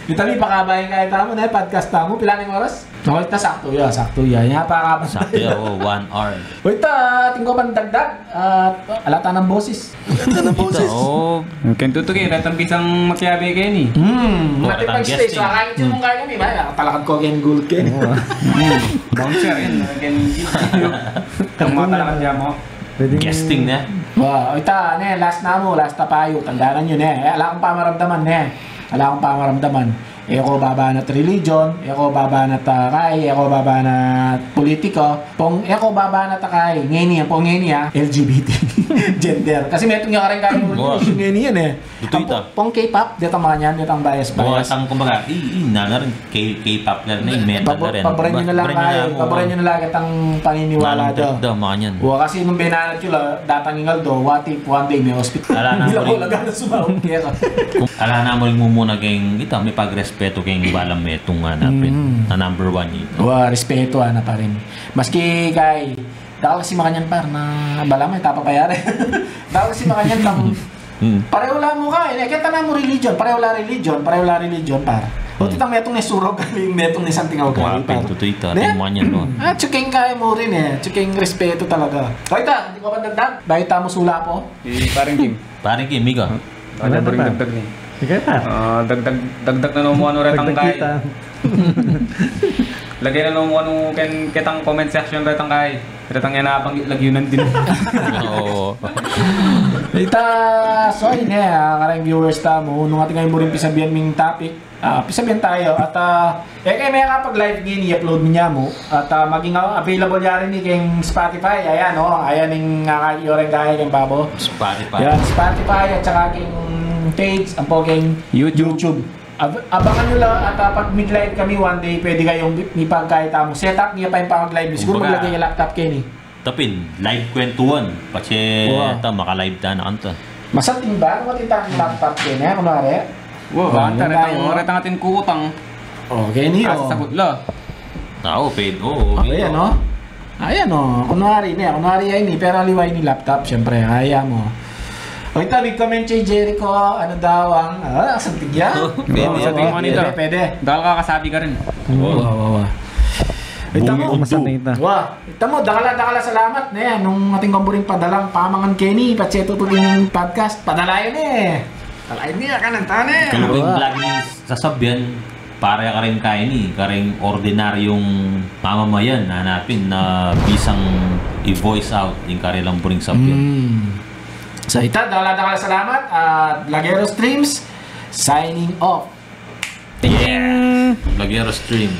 Ita mi, pakabayan kayu tamu, ne, podcast tamu. Pila ning oras? O, ita saktu ya, saktu ya. Nya, pakaba Saktu ya, o, one hour. O, ita, atin ku pang dagdag. At, ala ta nang boses. Ala ta nang boses. O. Ken tutu ke, retang bisang makiabe keni. Hmm, O, mati retang pag-stay. Guesting. So, akakit yung mungkay kami, ba? Talakad ku ken gulut keni. Hmm. Bouncer, yan. Ken, yung mga talakad niya mo. Pwedeng Guesting na. Wa, o ita, ne, last namu, last a payu, tandaan yu, ne. E, ala kung pamaramdaman, ne. Ala kung pamaramdaman. E ku babanat religion, e ku babanat, ah, kai, e ku babanat politiko, pung e ku babanat a kai, ngeni yan, pung ngeni, ah, L G B T, gender. Kasi metung ya kareng kai, Wa. Ngeni yan, e. Tutu ita. Pung K-pop, detang makanyan, detang bias, Wa, bias. Sang kumbaga, i, i, na, na rin, K, K-pop na rin, metal na rin. Paboran yu na lang, Paboran yu na kai, lang, paboran wa. Yu na lang itang paniniwala Nang do. Da, makanyan. Wa, kasi nung binanat yu la, datang ing aldo, what if one day me-hospital? Ala na Di la mu ko rin. Laga na sumawag kaya ka. Ala na mu rin mumuna keng ita, mipagrespetu keng balang metung, hanapin. Mm. Na number one ita. Wa, respetu, ana pa rin. Maski kai, dakal kasi makanyan, par, na bala mu, ita pa payari. Dakal kasi makanyan, tam, Hmm. Pareho la mu kai, ne, keta na mu religion, pareho la religion, pareho la religion, par. O, Hmm. Itang metung ne surog, metung ne santing au Wa, kai, par. Pintu tu ita, Ne? Ting makanyan, no? Ah, tsuking kai mu rin, e. Tsuking respetu talaga. O, ita, di ku pa dagdag? Bayu tamu sula pu. Si Paring Kim. Paring Kim, ika? Wala Wala na, bring pa. Dagdag ni. Sige, pa. Ah, dagdag, dagdag na no mu anu retang Dagdag kai. Kita. Lagay na no mu anu ken, ketang comment section retang kai. Retang yan nabanggit lagi yun nandin. Oo. Ita, so, ine, ah, kareng viewers tamu, nung atin kayu mu rin pisabian ming topic, Ah, pisabian tayu. At, ah, e kayu makapag-live ngeni, i-upload mi nya mu. At, ah, maging, ah, available ya rin ini keng Spotify. Ayan, o. Ayan ing, ah, yu rin kaya keng babo. Spotify. Yan, Spotify at saka keng page, ampo keng YouTube. YouTube. Ab-, abangan yu la at, ah, pag mid-live kami one day, pwede kayung mi-, mipagkaya tamu. Set up mi pa ing pamag-live. Siguru Kumbaga, maglagay keng laptop keni. Tapin, live kwentuan. Patse, Wa. Ta, maka-live ta na kanta. Masanting ba? Ano, matita ang laptop ko niya, kunwari? Wa, Oh, anta, yun retang, tayo. Retang atin kutang. Okay, niyo. Kasi sagot la. Tao, pwede, oo, Okay, dito. Ano? Ayan, o. Kunwari, niya, kunwari, ay, ni, pero aliwa ini laptop, siyempre, kaya mo. O, ita, big comment si Jericho, ano daw ang, ah, santig yan? Pwede, Oo, pwede, pwede, pwede. Pwede. Dahil kakasabi ka rin. Wa, wa, wa. Ita mo, Bumi undo. Masanting ita. Wa. Ita mo, dakal a, dakal a salamat ne, nung atin kang buring padalang pamangan keni, patse tutu king podcast, padala yu ne. Padala yu ne, akanan ta ne. Kalukuhan Wa. Lagi sasabian, para kareng keni, kareng ordinaryung mamamayan, hanapin na bisang i-voice out ing karelang buring sabian. Hmm. So, ita, dakal a, dakal a salamat, at Lagero Streams, signing off. Yeah! Lagero Stream.